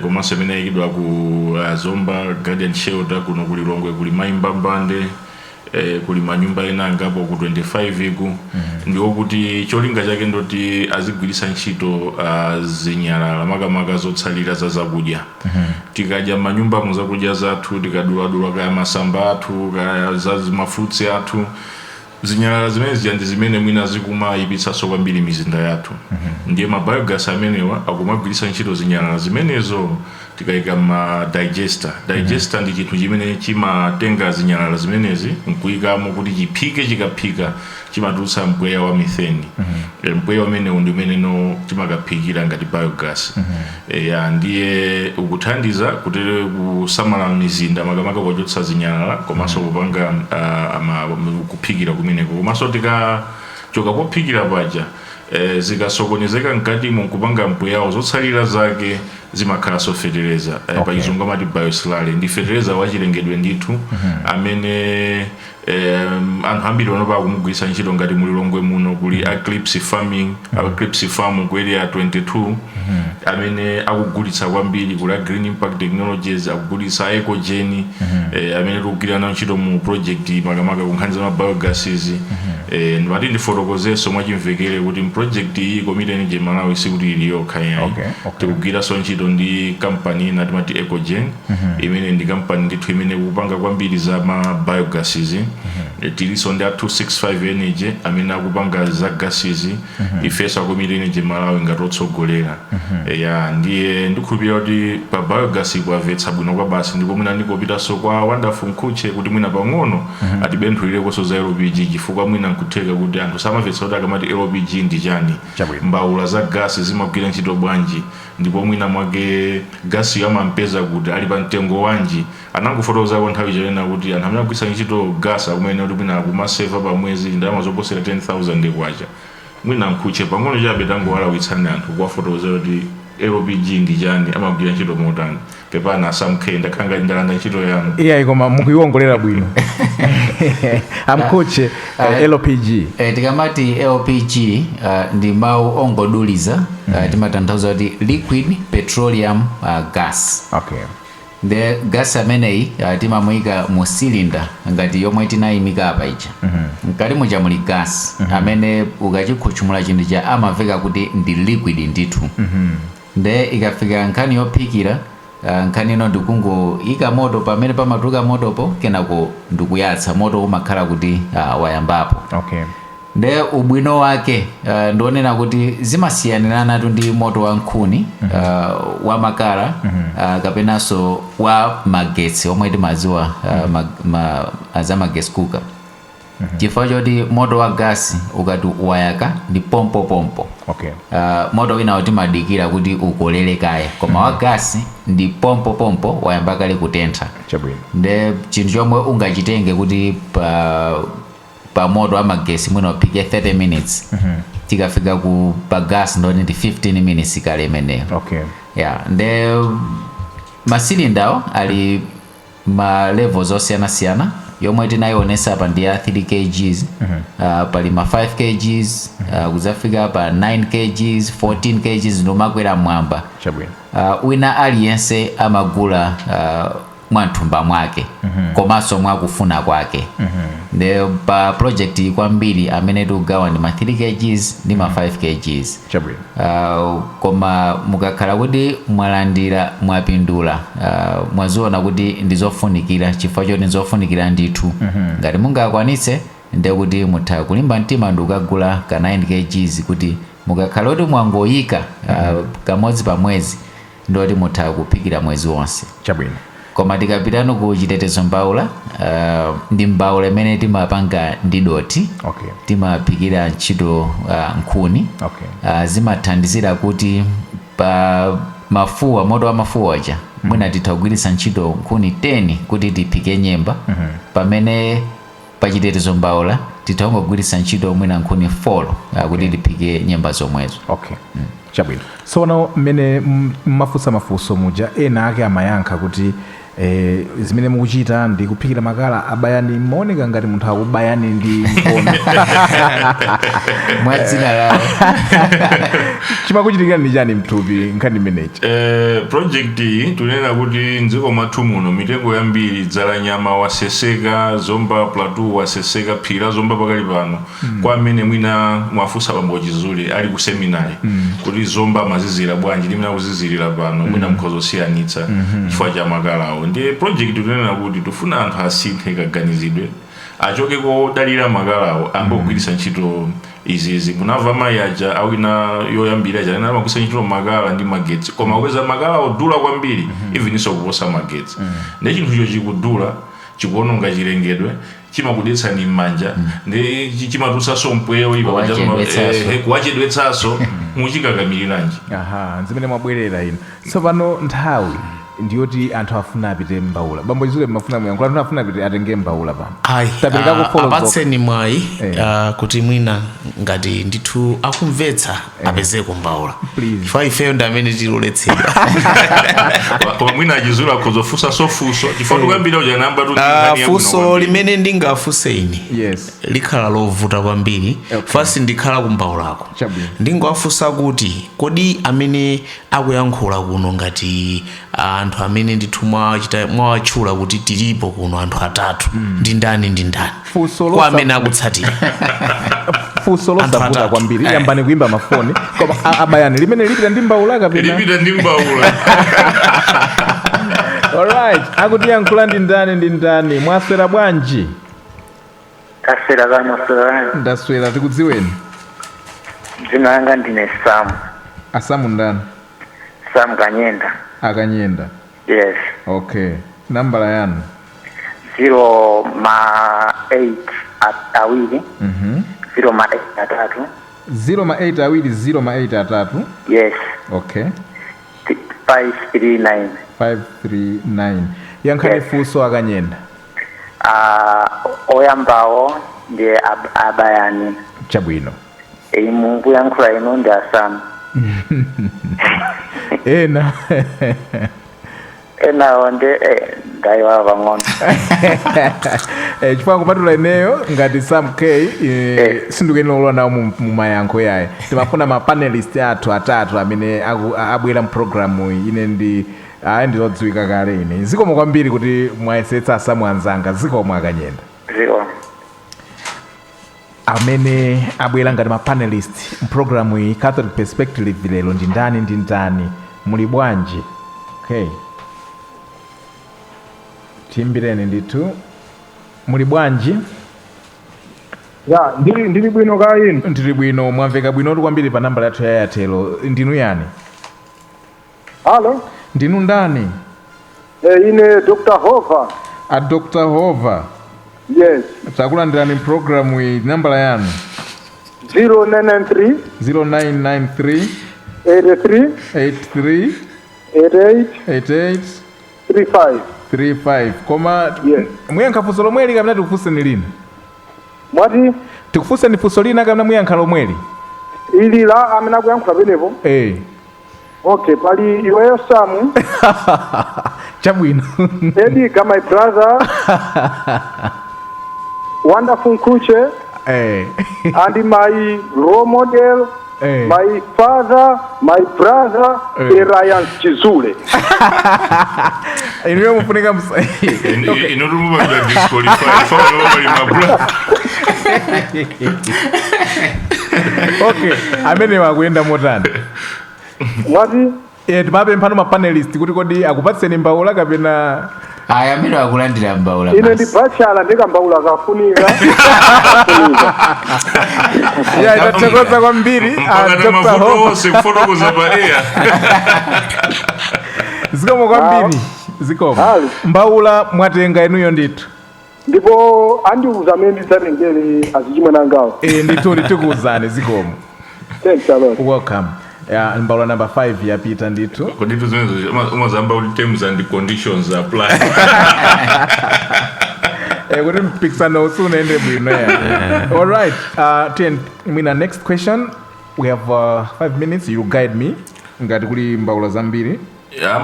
Komanso imene yayikidwa ku Zomba Guardian Shelter, kuno kuli Lilongwe kuli Maimbambande, kuli manyumba ena angapo ku 25 iku. Ndiwo kuti cholinga chake ndoti azigwiritsa ntchito zinyalala, makamaka zotsalira za zakudya. Tikadya m'manyumbamo zakudya zathu, tikaduladula kaya masamba athu, kaya za mafruits athu, zinyalala zimene zija ndi zimene mwina zikumayipitsanso kwambiri mizinda yathu. Ndiye ma biogas amenewa akumagwiritsa ntchito zinyalala zimenezo. Tikayika ma digester, digester ndi chinthu chimene chimatenga zinyalala zimenezi nkuyikamo kuti chiphike. Chikaphika chimatulutsa mpweya wa methane. Mpweya umenewu ndi umene no timakaphikira ngati biogas. Ya, ndiye ukuthandiza kutere kusamala mizinda, makamaka pochotsa zinyalala komanso kupanga kuphikira kumeneko. Komanso tikachoka pophikira paja, zikasokonezeka mkatimo nkupanga mpweyawo, zotsalira zake zimakhalanso fetereza. Pachizungu amati bioslurry. Ndi fetereza wachilengedwe ndithu amene anthu ambiri panopa akumugwiritsa ntchito. Ngati mulilongwe muno kuli Eclipse Farming, Eclipse Farm ku Area 22, amene akugulitsa kwambiri. Kuli a Green Impact Technologies akugulitsa, Ecogen, amene tikugwira nawo ntchito mu project, makamaka ku nkhani za ma biogases. Ndimati ndifotokozenso mwachimvekere kuti project iyi, Community Energy Malawi sikuti ili yokha yayi. Tikugwiranso ntchito ndi kampani ina timati Ecogen, imene ndi kampani ndithu imene ikupanga kwambiri za ma biogases. Tilinso ndi a 265 Energy amene akupanga za gases. Ifenso a Community Energy Malawi ngati otsogolera. Ya, ndiye ndikhulupirira kuti pa biogas ikuamvetsa bwino kwa basi. Ndipo mwina ndikopitanso kwa Wonderful Mkhutche kuti mwina pang'ono atibenthulireko za LPG, chifukwa mwina nkutheka kuti anthu samamvetsa kuti akamati LPG ndi chani, mbawula za gasi zimagwira ntchito bwanji, ndipo mwina mwake gasiyo amampeza kuti ali pa mtengo wanji. Anangofotokozako nthawi chanena kuti anthu amene akugwiritsa ntchito gasi akumene kuti mwina akumaseva pa mwezi ndalama zoposera 10,000 kwacha. Mwina Mkhutche pang'ono chabe tangowalawitsani anthu kuwafotokozera kuti LPG ndi chani, amagwira ntchito motani. Pepana asamkhe, ndakhala ngati ndalanda ntchito yanu. Iyayi, koma mukuiwongolera bwino, amkhuche. LPG. Tikamati LPG, ndi mawu ongoduliza, timatanthauza kuti liquid petroleum gas. Nde gas ameneyi timamuyika mu cylinder ngati yomwe tinayimika apa ija. Mkati muja muli gas amene ukachikhutchumula chinthu cha amaveka kuti ndi liquid ndithu. Nde ikafika nkhani yophikira, nkhani ino ndikungoyika moto pamene pamatuluka motopo, kenako ndikuyatsa moto, umakhala kuti wayambapo. Nde ubwino wake ndionena kuti zimasiyanirana ndi moto wa nkhuni, wa makala, kapenanso wa magetsi omwe timadziwa, za magetsi cooker, chifukwa choti moto wa gasi ukati wayaka ndi pompopompo. Moto winawo timadikira kuti ukolere kaye, koma wa gasi ndi pompopompo, wayamba kale kutentha. Nde chinthu chomwe ungachitenge kuti pa moto wa magesi mwina uphike 30 minutes, tikafika ku pa gas ndoni ndi 15 minutes kale imeneyo. Yeah, nde masilindawo ali ma levels osiyanasiyana. Yomwe tinayionesa apa ndi ya 3 kgs. Pali ma 5 kgs, kudzafika pa 9 kgs, 14 kgs, ndomakwera mwamba. Wina aliyense amagula mwamthumba mwake komanso mwakufuna kwake. Nde pa project iyi kwambiri amene tikugawa ndi ma 3 kgs ndi ma 5 kgs. Koma mukakhala kuti mwalandira, mwapindula, mwaziona kuti ndizofunikira, chifukwa choti ndizofunikira ndithu, ngati mungakwanitse ndiye kuti mutha kulimba mtima ndi kukagula ka 9 kgs, kuti mukakhala kuti mwangoyika kamodzi pa mwezi, ndoti mutha kuphikira mwezi wonse. Koma tikapitano ku chitetezo mbawula, ndi mbawula imene timapanga ndi doti. Timaphikira ntchito nkhuni. Zimathandizira kuti pa mafuwa, moto wa mafuwa aja, mwina titha kugwiritsa ntchito nkhuni 10 kuti tiphike nyemba, pamene pachitetezo mbawula titha kungogwiritsa ntchito mwina nkhuni 4 kuti tiphike nyemba zomwezo. Okay, chabwino. Tsono mmene mmafunsa mafunso muja, ena ake amayankha kuti Zimene mukuchita ndi kuphikira makala abayani, maoneka ngati munthu akubayani ndi mkono. Mwa dzina lawo. Chimakuchitikira ndi chani mthupi nkhani imeneyi? Project iyi tunena kuti mdziko mwathu muno mitengo yambiri, Dzalanyama waseseka, Zomba Plateau waseseka, phiri la Zomba pakali pano, kwa amene mwina mwafunsa bambo Chizule ali ku seminary kuti Zomba amazizira bwanji ndi mwina kuzizirira pano, mwina mukhoza kusiyanitsa chifukwa cha makalawo. Ndiye project tunena kuti tifuna anthu asinthe kaganizidwe, achoke kodalira makalawo, ambogwiritsa ntchito izizi. Munamva mayi aja awina yoyambira aja anena amagwiritsa ntchito makala ndi magetsi, koma kupeza makala odula kwambiri, even inso kuposa magetsi. Ndi chinthucho chikudula, chikuononga chilengedwe, chimakudetsani m'manja, ndi chimatulutsanso mpweya oyipa. Kuwachedwetsanso. Kuwachedwetsanso, muchikakamiriranji? Aha, zimene mwabwerera ino tsopano, nthawi ndiyoti anthu afuna apite mbaula. Bambo Chizule, mafuna muyankhula, anthu afuna apite atenge mbaula pano. Ayi. Taperekako follow zokha. Apatseni mwayi kuti mwina ngati ndithu akumvetsa apezeko mbaula. Please. Chifukwa ifeyo ndi amene tiloletsedwa. Koma mwina achizule akhozofunsa funso, chifukwa tikuyambira uja namba tu. Funso limene ndingafunse ine likhala lovuta kwambiri. Fasi ndikhala kumbaulako. Chabwino. Ndingowafunsa kuti kodi amene akuyankhula kuno ngati anthu amene ndithu mwawatchula kuti tilipo kuno anthu atatu, ndi ndani ndi ndani? Funso kwa amene akutsatira. Funso Anthu losavuta atatu. kwambiri. Yambani kuimba mafoni. Koma abayani, limene lipita ndi mbaula kapena? Lipita ndi mbaula. Alright, akutiyankhula ndi ndani ndi ndani? Mwaswera bwanji? Taswera kano, swera. Ndaswera, tikudziweni. Dzina langa ndine Sam. Asamu ndani? Sam Kanyenda. Akanyenda. Yes. Okay, nambala yanu? 0 ma 8 awiri 0 ma 8 atatu. 0 ma 8 awiri, 0 ma 8 atatu. Yes. Okay. 539. 539. Yankhani. Yes. Funso, Akanyenda. Oyambawo ndi abayani. Chabwino. Imu kuyankhula inu ndi Asamu. Ena? Enawo ndi ndayiwala pang'ono. Chifukwa kupatula ineyo ngati Sam K, sindikuyenera kulowa nawo mu mayankho yayi. Timafuna ma panelist athu atatu amene abwera mpulogalamu iyi. Ine ndi ayi ndizodziwika kale ine. Zikomo kwambiri kuti mwayesetsa, Asamu anzanga. Zikomo, Akanyenda. Ziko. Amene abwera ngati ma panelist mpulogalamu iyi, Catholic Perspective, lero ndi ndani ndi ndani? Muli bwanji? Okay, tiyimbireni ndithu. Muli bwanji? Ya, ndili bwino, ka inu? Ndili bwino. Mwamveka bwinotu kwambiri pa nambala yathu ya Airtel. Ndinu yani? Halo. Ndinu ndani? Ine Dr. Hova. A Dr. Hova. Yes. Takulandirani programu iyi. Nambala yanu? 0993 0993 83 83 88 88 35. 35. Koma Yes. muyankha funso lomweli kapena tikufunseni lina? Mwati? Tikufunseni funso lina kapena muyankha lomweli? Ili la amene akuyankhula penepo? Eh. Okay, pali iweyo Samu. Chabwino. Ediga, my brother, Wonderful Nkuche and my role model, my father, my brother, Ryan Chizule. Inuyo mufunika Inotumupanga disqualify fawali mabra. Okay, amene wakuyenda motani? Mwati? Timapemphano ma panelist kuti kodi akupatseni mbaula kapena? Aya, amene akulandira mbaula Ine ndi basi. bachala, ndikambaula kafunika. Ya, itathokoza kwambiri. Mpaka Dr. mavuto Hova. onse kufotokoza pa air. Zikomo kwambiri, zikomo. Hali. Mbaula mwatenga inuyo ndithu. Ndipo andiuza amene ndidzatengere azichimwe nangawo. Ndithu, tikuwuzani. Zikomo. Thanks a lot. Welcome. Ya, mbaula number 5 yapita ndithu. Kodi zimenezo umazamba kuti terms and conditions apply? Kuti mpikisano usunaende bwino ya. Alright, ten mwina next question. We have 5 minutes, you guide me ngati kuli mbaula zambiri.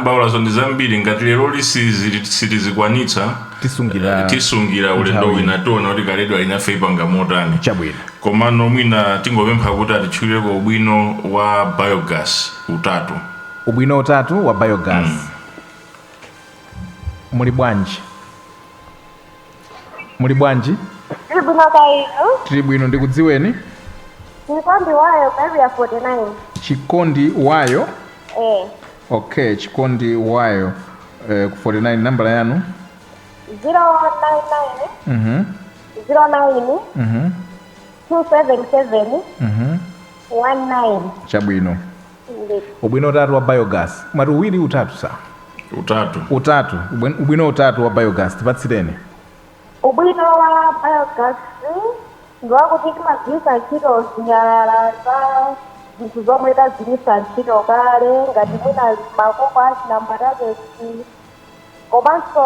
Mbawulazo ndi zambiri. Ngati lero sitizikwanitsa, tisungira tisungira ulendo nthawi. wina, tiona kuti kaledwa inafe ipanga motani. Chabwino. Komano mwina tingopempha kuti atitchulireko ubwino wa biogas utatu. Ubwino utatu wa biogas. Muli bwanji? Muli bwanji? Tili bwino, kaya inu? Tili bwino, ndikudziweni. Chikondi Wayo, Area 49. Chikondi Wayo? Eh. Okay, Chikondi Wayo, ku 49. Nambala yanu? 099 09 277 19. Chabwino. Ndi. Ubwino utatu wa biogas. Mwati uwiri, utatu sa? Utatu. Utatu. Ubwino utatu wa biogas, tipatsireni. Ubwino wa biogas ndiwakuti timagwiritsa ntchito zinyalala za zinthu zomwe tagwiritsa ntchito kale, ngati mwina makoko achinambatatesi, komanso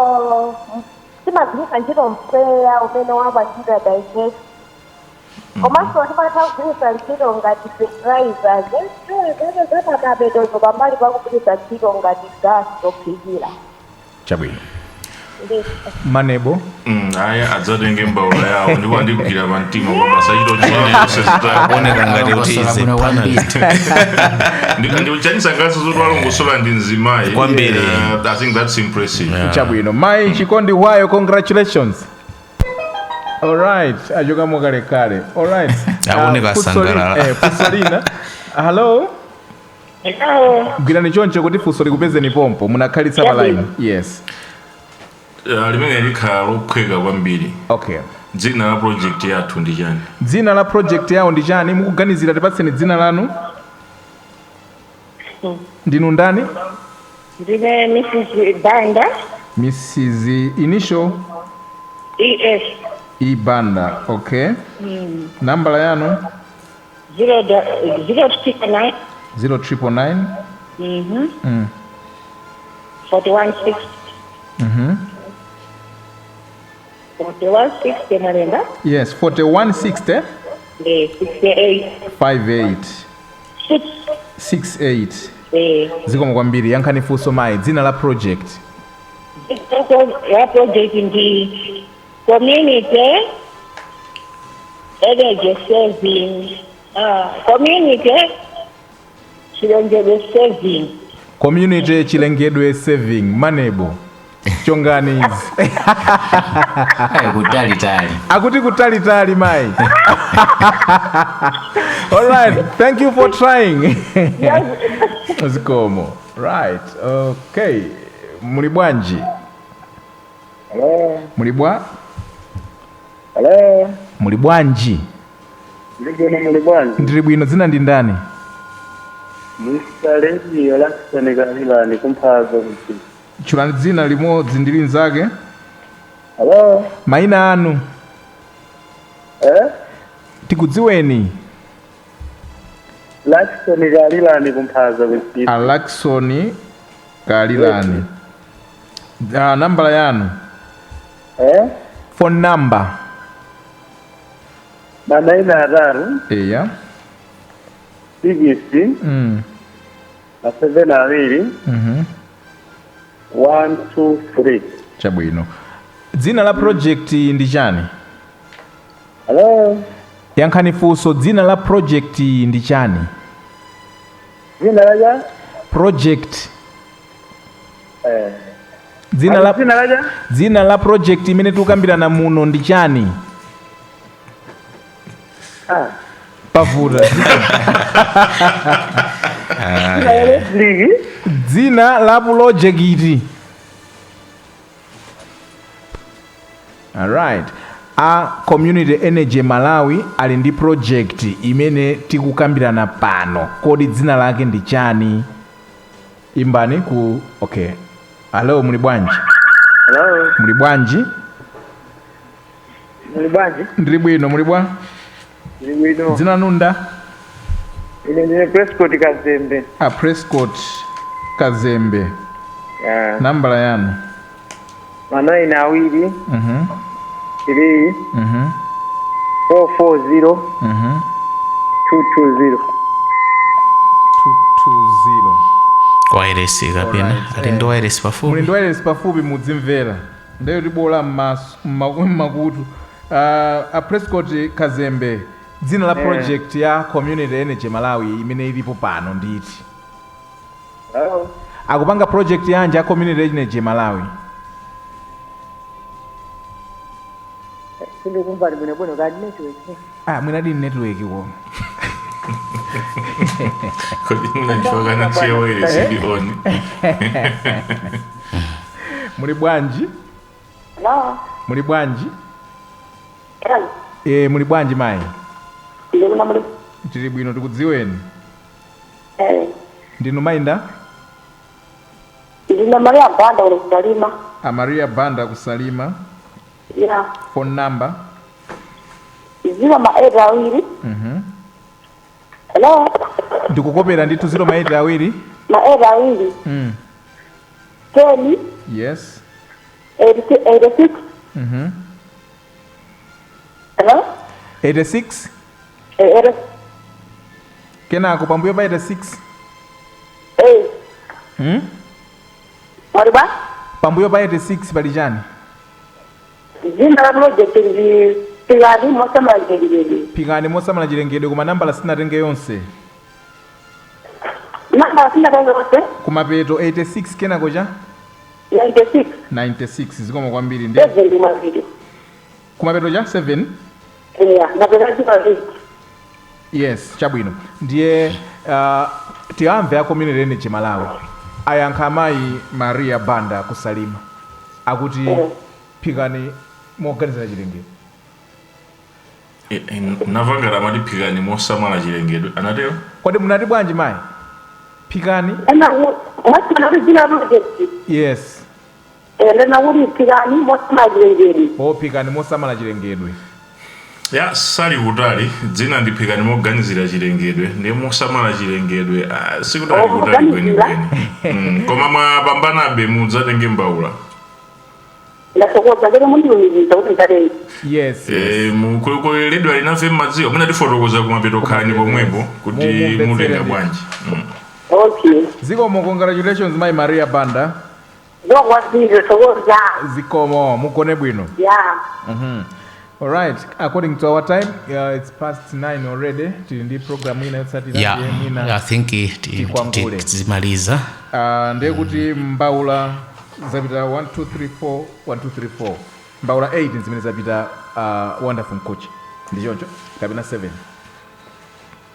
timagwiritsa ntchito mpweya umene wapangidwa digest, komanso timatha kugwiritsa ntchito ngati fertilizer zeze zapamapetozo, pambali pakugwiritsa ntchito ngati gas zophikira. Chabwino. Ndi. Manebo. Aya, adzatenge mbawula yawo, ndipo andigwira pa mtima kwa masachito chine zonse zitatu. Kuoneka ngati kuti Alongosola is a bwino kwambiri. Ndichanisangalatsa zoti walongosola ndi mzimayi. Kwambiri. I think that's impressive. Chabwino. Mayi Chikondi Wayo, congratulations. Alright, achokamo kalekale. Alright. Akuoneka asangalala. Funso lina. Hello. Hello. Gwirani choncho kuti funso likupezeni pompo. Munakhalitsa pa line. Yes. Limene likhala lophweka kwambiri. Okay. Dzina la project yathu ndi chani? Dzina la project yawo ndi chani? Mukuganizira, tipatseni dzina lanu. Ndinu ndani? Ndine Mrs. Banda. Mrs. Initial? ES. E Banda. Okay. Nambala yanu? 0 0 9 0999 41 6 41 60 malemba. Yes, 4160. Ndi 68. 58. 6. 68. Eh. Zikomo kwambiri. Yankhani funso, mayi, dzina la project. Ya project ndi community energy saving, community chilengedwe saving. Community chilengedwe saving. Manebo, chongani izi. Ayi, kutalitali. Akuti kutalitali, mayi. Alright, thank you for trying. Zikomo. Right, okay. Muli bwanji? Hello. Muli bwa? Hello. Muli bwanji? Ndibwino, muli bwanji? Ndili bwino. Dzina ndi ndani? Mr. Radio Lakson Kalilani, kumphazo kuti. Tchulani dzina limodzi ndi linzake. Hello. Mayina anu. Eh? Tikudziweni. Lakson Kalilani, kumphazo kuti. Alaksoni Kalilani. Nambala yanu? Eh? Phone number. 9 3 Eya. 6 na 7 2 1 2 3. Chabwino. Dzina la project ndi chani? Hello. Yankhani funso, dzina la project ndi chani? Dzina laja? Project. Eh. Dzina la Dzina laja? Dzina la project imene tikukambirana muno ndi chani? Ah. Pavuta. Dzina la ligi? Dzina la project. Alright, a Community Energy Malawi ali ndi project imene tikukambirana pano. Kodi dzina lake ndi chani? Imbani ku, okay. Hello, muli bwanji? Hello. Muli bwanji? Muli bwanji? Ndili bwino, muli bwa? Ndili bwino. Dzina nunda? Ine ndine Prescott Kazembe. A Prescott Kazembe. Yeah. Nambala yanu? 9 2 3 4 4 0 2 2 0. 220. Kwa Wireless kapena Alright, ali ndi wireless pafupi. Muli ndi wireless pafupi, mudzimvera ndeyo tibola mmakutu. A Prescott Kazembe, dzina la project ya Community Energy Malawi imene ilipo pano nditi? Hello. Akupanga project yanji ya Community Energy Malawi? Sindikumva bwinobwino kadi network. Ah, mwinadi network ko. Kodi mnachokana chiya wireless ili on? Muli bwanji? Hello. Muli bwanji? Hello. E, muli bwanji mayi? Ndikuna muli. Tili bwino, tikudziweni. Ndinu mayinda? Ndina Maria Banda uli kusalima. A Maria Banda kusalima. Ya. Phone number? 0 ma 8 awiri. Hello. Ndikukopera ndithu, 0 ma 8 awiri. Ma 8 awiri. 10. Yes. 86. Hello. 86. 8. Kenako pambuyo pa 86? 8. Mwali ba? Pambuyo pa 86 pali chani? Dzina la project ndi Phikani Mosamala Chilengedwe. Phikani Mosamala Chilengedwe, koma nambala sinatenge yonse. Nambala sinatenge yonse. Kumapeto 86, kenako cha? 96. 96, zikomo kwambiri ndi 7 kumapeto. Kumapeto cha 7? Yeah, napeza 8. Yes, chabwino. Ndiye tiyamve a Community Energy Malawi ayankha amayi Maria Banda kusalima akuti phikani moganizira chilengedwe. Navangala amati phikani mosamala chilengedwe, anatero? Kodi munati bwanji mayi? Phikani? Mwasana kuti dzina la project. Yes. Ndena kuti phikani mosamala chilengedwe. O, phikani mosamala chilengedwe. Ya, sali kutali, dzina ndi phikani moganizira chilengedwe, ndi mosamala chilengedwe, ah, sikutali Oh, kutali moganizira. kwenikweni. Koma mwapambanabe, mudzatenge mbawula. Ndathokoza, ngene mundilumikiza kuti nditatenge. Yes. Eh, mukuleredwa linafe mmadziwa mwina tifotokoza kumapeto, khani pomwepo kuti Mumvetsere mutenga ndithu. bwanji. Okay. Zikomo, congratulations mayi Maria Banda. Ndokwazile, thokoza. Zikomo, mugone bwino. Ya. All right, according to our time, it's past 9 already. Tili ndi program ina yotsatira. Yeah. Ndiye mwina I think tikwangule. tizimaliza. Ndiye kuti mbawula zapita 1 2 3 4 1 2 3 4, mbawula 8 zimene zapita Wonderful Coach, ndi choncho kapena 7?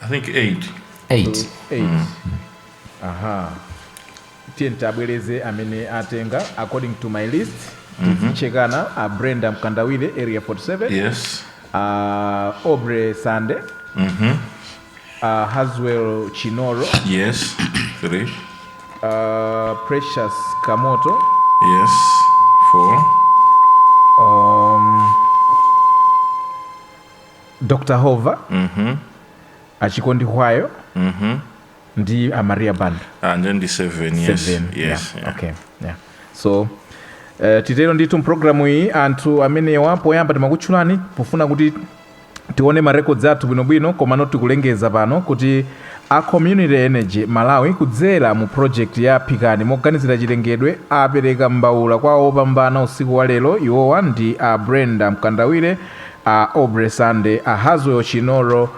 I think 8. 8. 8, aha. Tiye tabwereze amene atenga according to my list, tizichekana. A Brenda Mkandawire, Area 47. Aubrey Sande. Haswell Chinoro. Yes, 3. Precious Kamoto. Yes, 4. Dr Hova. Achikondi Hwayo. Ndi Amaria Banda. And then the 7, yes. Seven. Yes. Yeah. Yeah. Okay, yeah. So titero ndithu mpulogalamu iyi, anthu amenewa poyamba timakutchulani pofuna kuti tione ma records athu bwinobwino, koma tikulengeza pano kuti a Community Energy Malawi kudzera mu project ya Phikani Moganizira Chilengedwe apereka mbawula kwa opambana usiku wa lero. Iwowa ndi a Brenda Mkandawire, a Aubrey Sande, a Haswell Chinoro,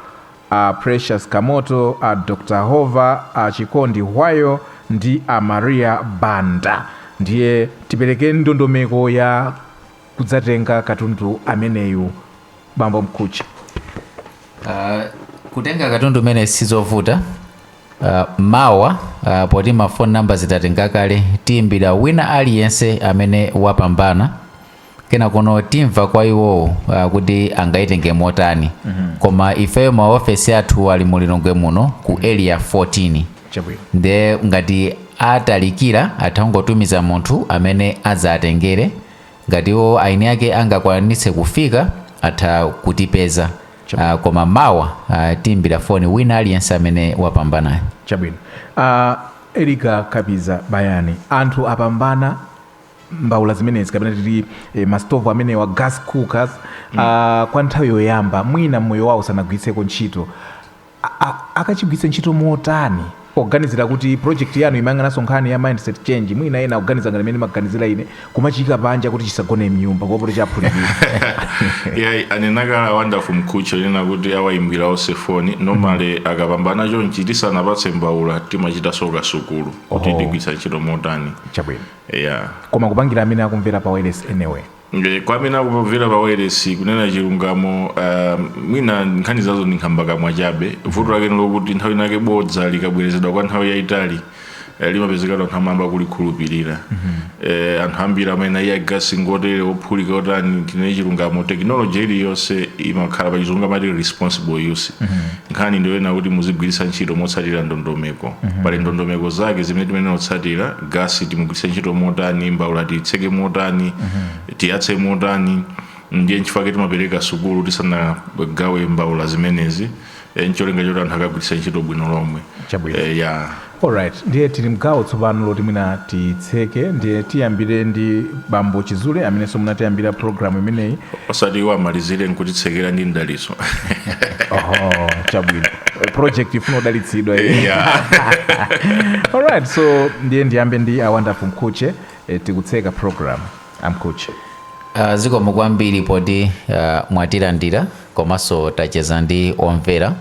a Precious Kamoto, a Dr Hova, a Chikondi Hwayo ndi a Maria Banda. Ndiye tipereke ndondomeko ya kudzatenga katundu ameneyu, bambo Mkuchi. Kutenga katundu umene sizovuta. Mawa, poti ma phone numbers tatenga kale, tiyimbira wina aliyense amene wapambana, kena kuno timva kwa iwowo kuti angayitenge motani. Koma ifeyo maofesi athu ali mu Lilongwe muno ku Area 14. Nde ngati atalikira, atha kungotumiza munthu amene adzatengere. Ngati iwo aini ake angakwanitse kufika, atha kutipeza. Koma mawa tiyimbira foni wina aliyense amene wapambanayo. Chabwino. Erika Kapiza Bayani, anthu apambana mbawula zimenezi kapena titi mastovu amenewa, gas cookers, kwa nthawi yoyamba mwina mmoyo wawo sanagwiritseko ntchito. Akachigwiritse ntchito motani? Poganizira kuti project yanu imayang'ananso nkhani ya mindset change, mwina ena akuganiza ngati imene maganizira ine, kumachika panja kuti chisagone mnyumba kuopa kuti chaphulikira. Yeah, anenakala Wonderful Mkhutche nena kuti awayimbira onse foni. Normally akapambana chonchi, tisanapatse mbawula timachitanso kasukulu kuti tigwiritsa ntchito motani. Chabwino. Yeah. Koma kupangira amene akumvera pa wireless anyway. Kwa amene akumvera pa wireless, kunena chilungamo, mwina nkhani zazo ndi nkhambakamwa chabe. Vuto lake ndilokuti nthawi inake bodza likabwerezedwa kwa nthawi yayitali, limapezekatu anthu amayamba kulikhulupirira. Anthu ambiri amene iye gasi ngotere ophulika otani. Tinene chilungamo, technology iliyonse imakhala, pa Chizungu amati responsible use. Nkhani ndiyoyena kuti muzigwiritsa ntchito motsatira ndondomeko. Pali ndondomeko zake zimene timene otsatira: gasi timugwiritse ntchito motani, mbawula tiyitseke motani, tiyatse motani. Ndiye nchifukwa timapereka sukulu tisanagawe mbawula zimenezi, ncholinga choti anthu akagwiritse ntchito bwino lomwe. Chabwino. Ya. Alright, ndiye tili mgawo tsopano loti mwina titseke. Ndiye tiyambire ndi bambo Chizule amenenso munatiyambira programu imeneyi. Osati iwo amalizire nkutitsekera ndi mdalitso. Oho, chabwino, project ifuna udalitsidwa iyi. Yeah. Alright, so ndiye ndiyambe ndi a Wonderful Mkhutche. Tikutseka program, amkhutche. Zikomo kwambiri poti mwatilandira komanso tacheza ndi omvera.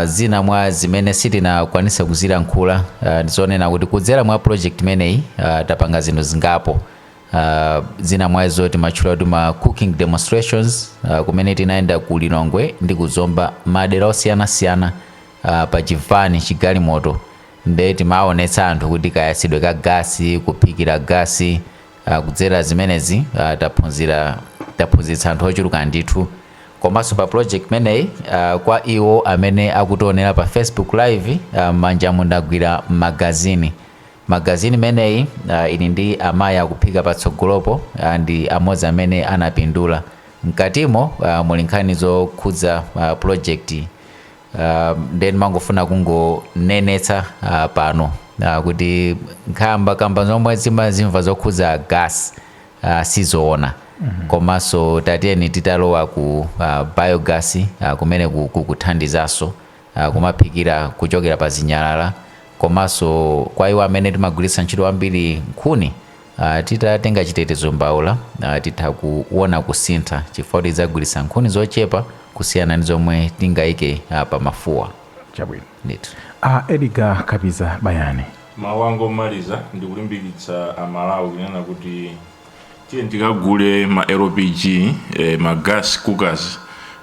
Zina mwa zimene sitinakwanisa kuzilankhula ndizonena kuti kudzera mwa project imeneyi tapanga zinthu zingapo. Zina mwazo timatchula kuti ma cooking demonstrations, kumene tinayenda ku Lilongwe ndi kuzomba madera osiyanasiyana pa chivani, chigalimoto, nde timaonetsa anthu kuti kayatsidwe ka gasi, kuphikira gasi. Kudzera zimenezi taphunzira, taphunzitsa anthu ochuluka ndithu. Komanso pa project imeneyi, kwa iwo amene akutionera pa Facebook Live, m'manja mundagwira magazini. Magazini imeneyi ili ndi amayi akuphika patsogolopo, ndi amodzi amene anapindula. Mkatimo muli nkhani zokhudza project. Then mangofuna kungonenetsa pano kuti nkhamba kamba zomwe zimazimva zokhudza gas sizoona. Komanso tatiyeni titalowa ku biogas, kumene kukuthandizanso kumaphikira kuchokera pa zinyalala. Komanso kwa iwo amene timagwiritsa ntchito ambiri nkhuni, titatenga chitetezo mbawula, titha kuona kusintha chifukwa tidzagwiritsa nkhuni zochepa kusiyana ndi zomwe tingayike pa mafuwa. Chabwino. Ndithu. A Edgar Kapiza Bayani. Mawu anga omaliza ndikulimbikitsa Amalawi kunena kuti tiye tikagule ma LPG, ma gas cookers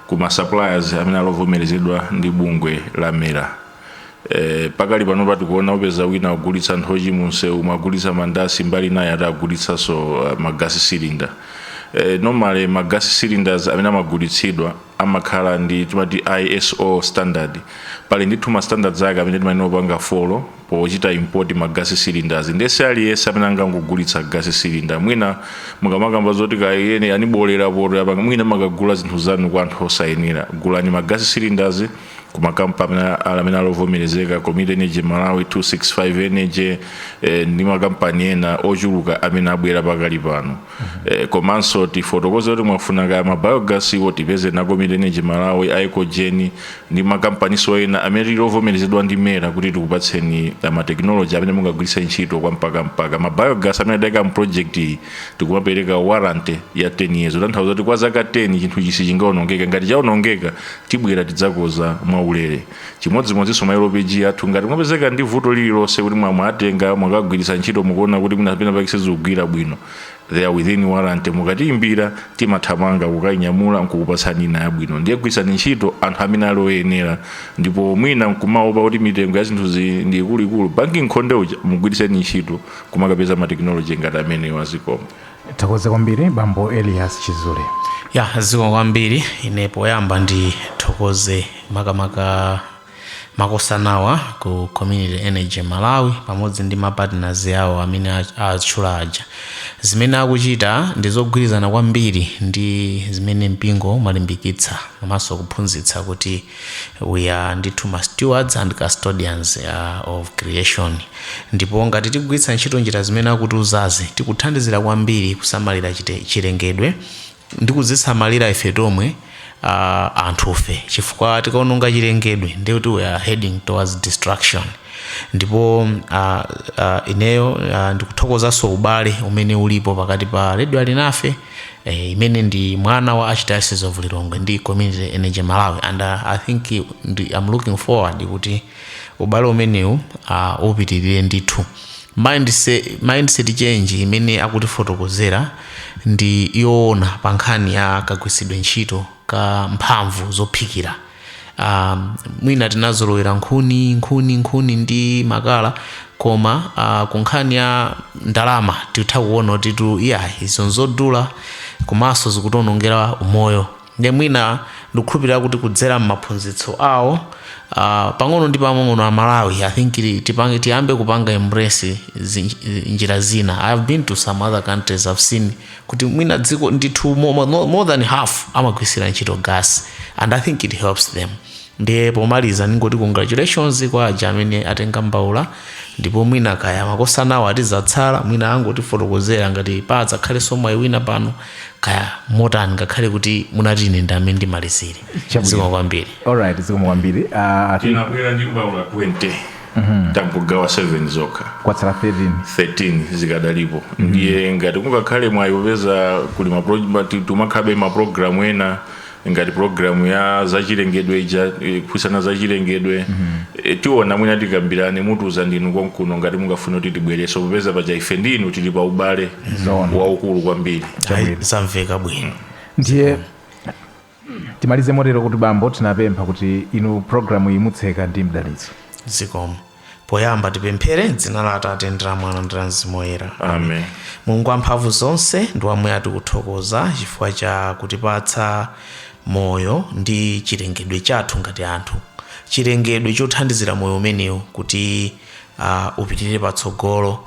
ku ma suppliers amene alovomerezedwa ndi bungwe la MERA. Pakali pano tikuona upeza wina agulitsa nthochi munsewu, magulitsa mandasi, mbali naye atagulitsanso ma gas cylinder. Normally ma gas cylinders amene amagulitsidwa amakhala ndi timati ISO standard. Pali ndithu ma standards ake amene timayenera kupanga follow pochita import ma gas cylinders. Ndese aliyense amene angangogulitsa gas cylinder, mwina mukamakamba zoti kayene anibolera poto yapanga, mwina makagula zinthu zanu kwa anthu osayenera. Gulani ma gas cylinders ku makampani amene alovomerezeka, Community Energy Malawi, 265 Energy, ndi makampani ena ochuluka amene abwera pakali pano. Komanso tifotokoze kuti mwafuna kaya ma biogas iwo, tipeze na Community Energy Malawi, Ecogen ndi makampaniso ena amene tili ovomerezedwa ndi MERA kuti tikupatseni ma technology amene mungagwiritse ntchito kwa mpaka. Ma biogas amene adayika mu project iyi tikumapereka warranty ya 10 years, kutanthauza kuti kwa zaka 10 chinthu ichi sichingawonongeka. Ngati chawonongeka, tibwera tidzakoza mwaulere. Chimodzimodzinso ma LPG athu, ngati mwapezeka ndi vuto lililonse kuti mwamwatenga, mwakagwiritsa ntchito, mukuona kuti mwina pena pake sizikugwira bwino, they are within warranty. Mukatiyimbira, timathamanga kukayinyamula nkukupatsani ina yabwino. Ndiye gwiritsani ntchito anthu amene ali oyenera. Ndipo mwina nkumaopa kuti mitengo ya zinthu ndi ikuluikulu, banki nkhonde uja mugwiritseni ntchito kumakapeza ma technology ngati amenewo. Azikomo. Thokoze kwambiri, bambo Elias Chizule. Ya, zikomo kwambiri. Ine poyamba ndithokoze makamaka makosanawa ku Community Energy Malawi pamodzi ndi ma partners awo amene atchula aja. Zimene akuchita ndi zogwirizana kwambiri ndi zimene mpingo umalimbikitsa komanso kuphunzitsa kuti we are ndithu ma stewards and custodians of creation. Ndipo ngati tigwiritsa ntchito njira zimene akutiuzazi, tikuthandizira kwambiri kusamalira chilengedwe ndi kuzisamalira ife tomwe. Anthufe, chifukwa tikaononga chilengedwe, ndiye kuti we are heading towards destruction. Ndipo ineyo ndikuthokozanso ubale umene ulipo pakati pa Radio Alinafe, imene ndi mwana wa Archdiocese of Lilongwe, ndi Community Energy Malawi, and I think I'm looking forward kuti ubale umenewu upitirire ndithu. Mindset change imene akutifotokozera ndi yoona pa nkhani ya kagwiritsidwe ntchito ka mphamvu zophikira. Mwina tinazolowera nkhuni, nkhuni, nkhuni ndi makala, koma ku nkhani ya ndalama titha kuona kuti tu iya, izo nzodula komanso zikutionongera umoyo. Ndiye mwina ndikukhulupirira kuti kudzera m'maphunzitso awo, pang'ono ndi pang'ono Amalawi, I think tipange, tiyambe kupanga embrace njira zina. I have been to some other countries, I've seen kuti mwina dziko ndithu more than half amagwirisira ntchito gas, and I think it helps them. Ndiye pomaliza ndingoti congratulations kwa aja amene atenga mbaula, ndipo mwina kaya makosanawo atizatsala, mwina angotifotokozera ngati padzakhalenso mwayi wina pano kaya motani, ngakhale kuti munati ine ndi amene ndimalizire. Chabwino. Zikomo kwambiri. Alright, zikomo kwambiri. Tinabwera ndi mbaula 20, tangogawa 7 zokha. Kwatsala 13. 13 zikadalipo. Ndiye ngati kungakhale mwayi, popeza kuli tumakhabe mapulogalamu ena ngati programu ya zachilengedwe ija, kuphunzitsana zachilengedwe, tiona mwina tikambirane, mutuza ndinu konkuno ngati mungafune kuti tibwereso, popeza paja ife ndinu tili pa ubale Zoona. waukulu kwambiri. Ayi, zamveka bwino. Ndiye timalize motero kuti, bambo, tinapempha kuti inu programu iyi mutseka ndi mdalitso. Zikomo. Poyamba tipemphere. Dzina la Atate ndi la Mwana ndi la Mzimu Woyera. Amen. Mulungu wamphamvu zonse ndi wamwe, tikuthokoza chifukwa cha kutipatsa moyo ndi chilengedwe chathu ngati anthu, chilengedwe chothandizira moyo umenewu kuti upitirire patsogolo.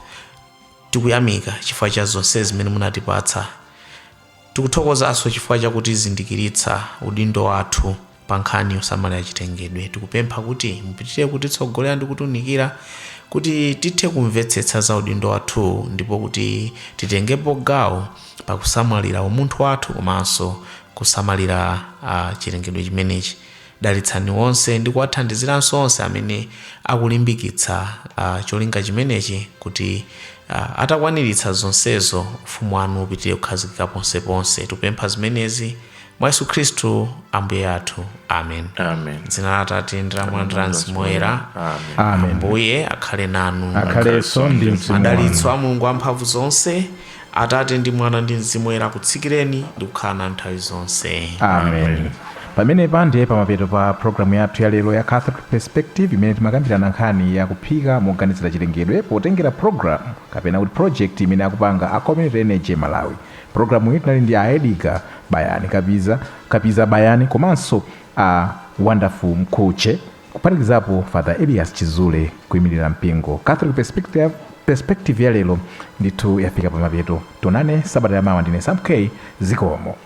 Tikuyamika chifukwa cha zonse zimene munatipatsa. Tikuthokozanso chifukwa chakutizindikiritsa udindo wathu pa nkhani yosamalira chilengedwe. Tikupempha kuti mupitirire kutitsogolera ndi kutiunikira kuti tithe kumvetsetsa za udindo wathu, ndipo kuti titengepo gawo pakusamalira umunthu wathu komanso kusamalira chilengedwe chimenechi. Dalitsani onse ndi kuwathandiziranso onse amene akulimbikitsa cholinga chimenechi, kuti atakwaniritsa zonsezo, ufumu wanu upitirire kukhazikika ponseponse. Tikupempha zimenezi mwa Yesu Khristu Ambuye athu. Amen. Amen. Dzina la Atate ndi la Mwana ndi la Mzimu Woyera. Amen. Amen. Ambuye akhale nanu. Akhalenso ndi mzimu wanu. Madalitso a Mulungu amphamvu zonse, Atate ndi Mwana ndi Mzimu Woyera, akutsikireni ndi kukhala nanu nthawi zonse. Amen. Pamenepa ndiye pamapeto pa programu yathu ya lero ya Catholic Perspective, imene timakambirana nkhani ya kuphika moganizira chilengedwe potengera program kapena kuti project imene akupanga a Community Energy Malawi. Programu iyi tinali ndi a Edgar Bayani Kapiza, Kapiza Bayani, komanso a Wonderful Mkhutche, kuphatikizapo Father Elias Chizule kuyimirira mpingo. Catholic Perspective ya lero ndithu yafika pamapeto. Tionane sabata yamawa. Ndine Sam K. Zikomo.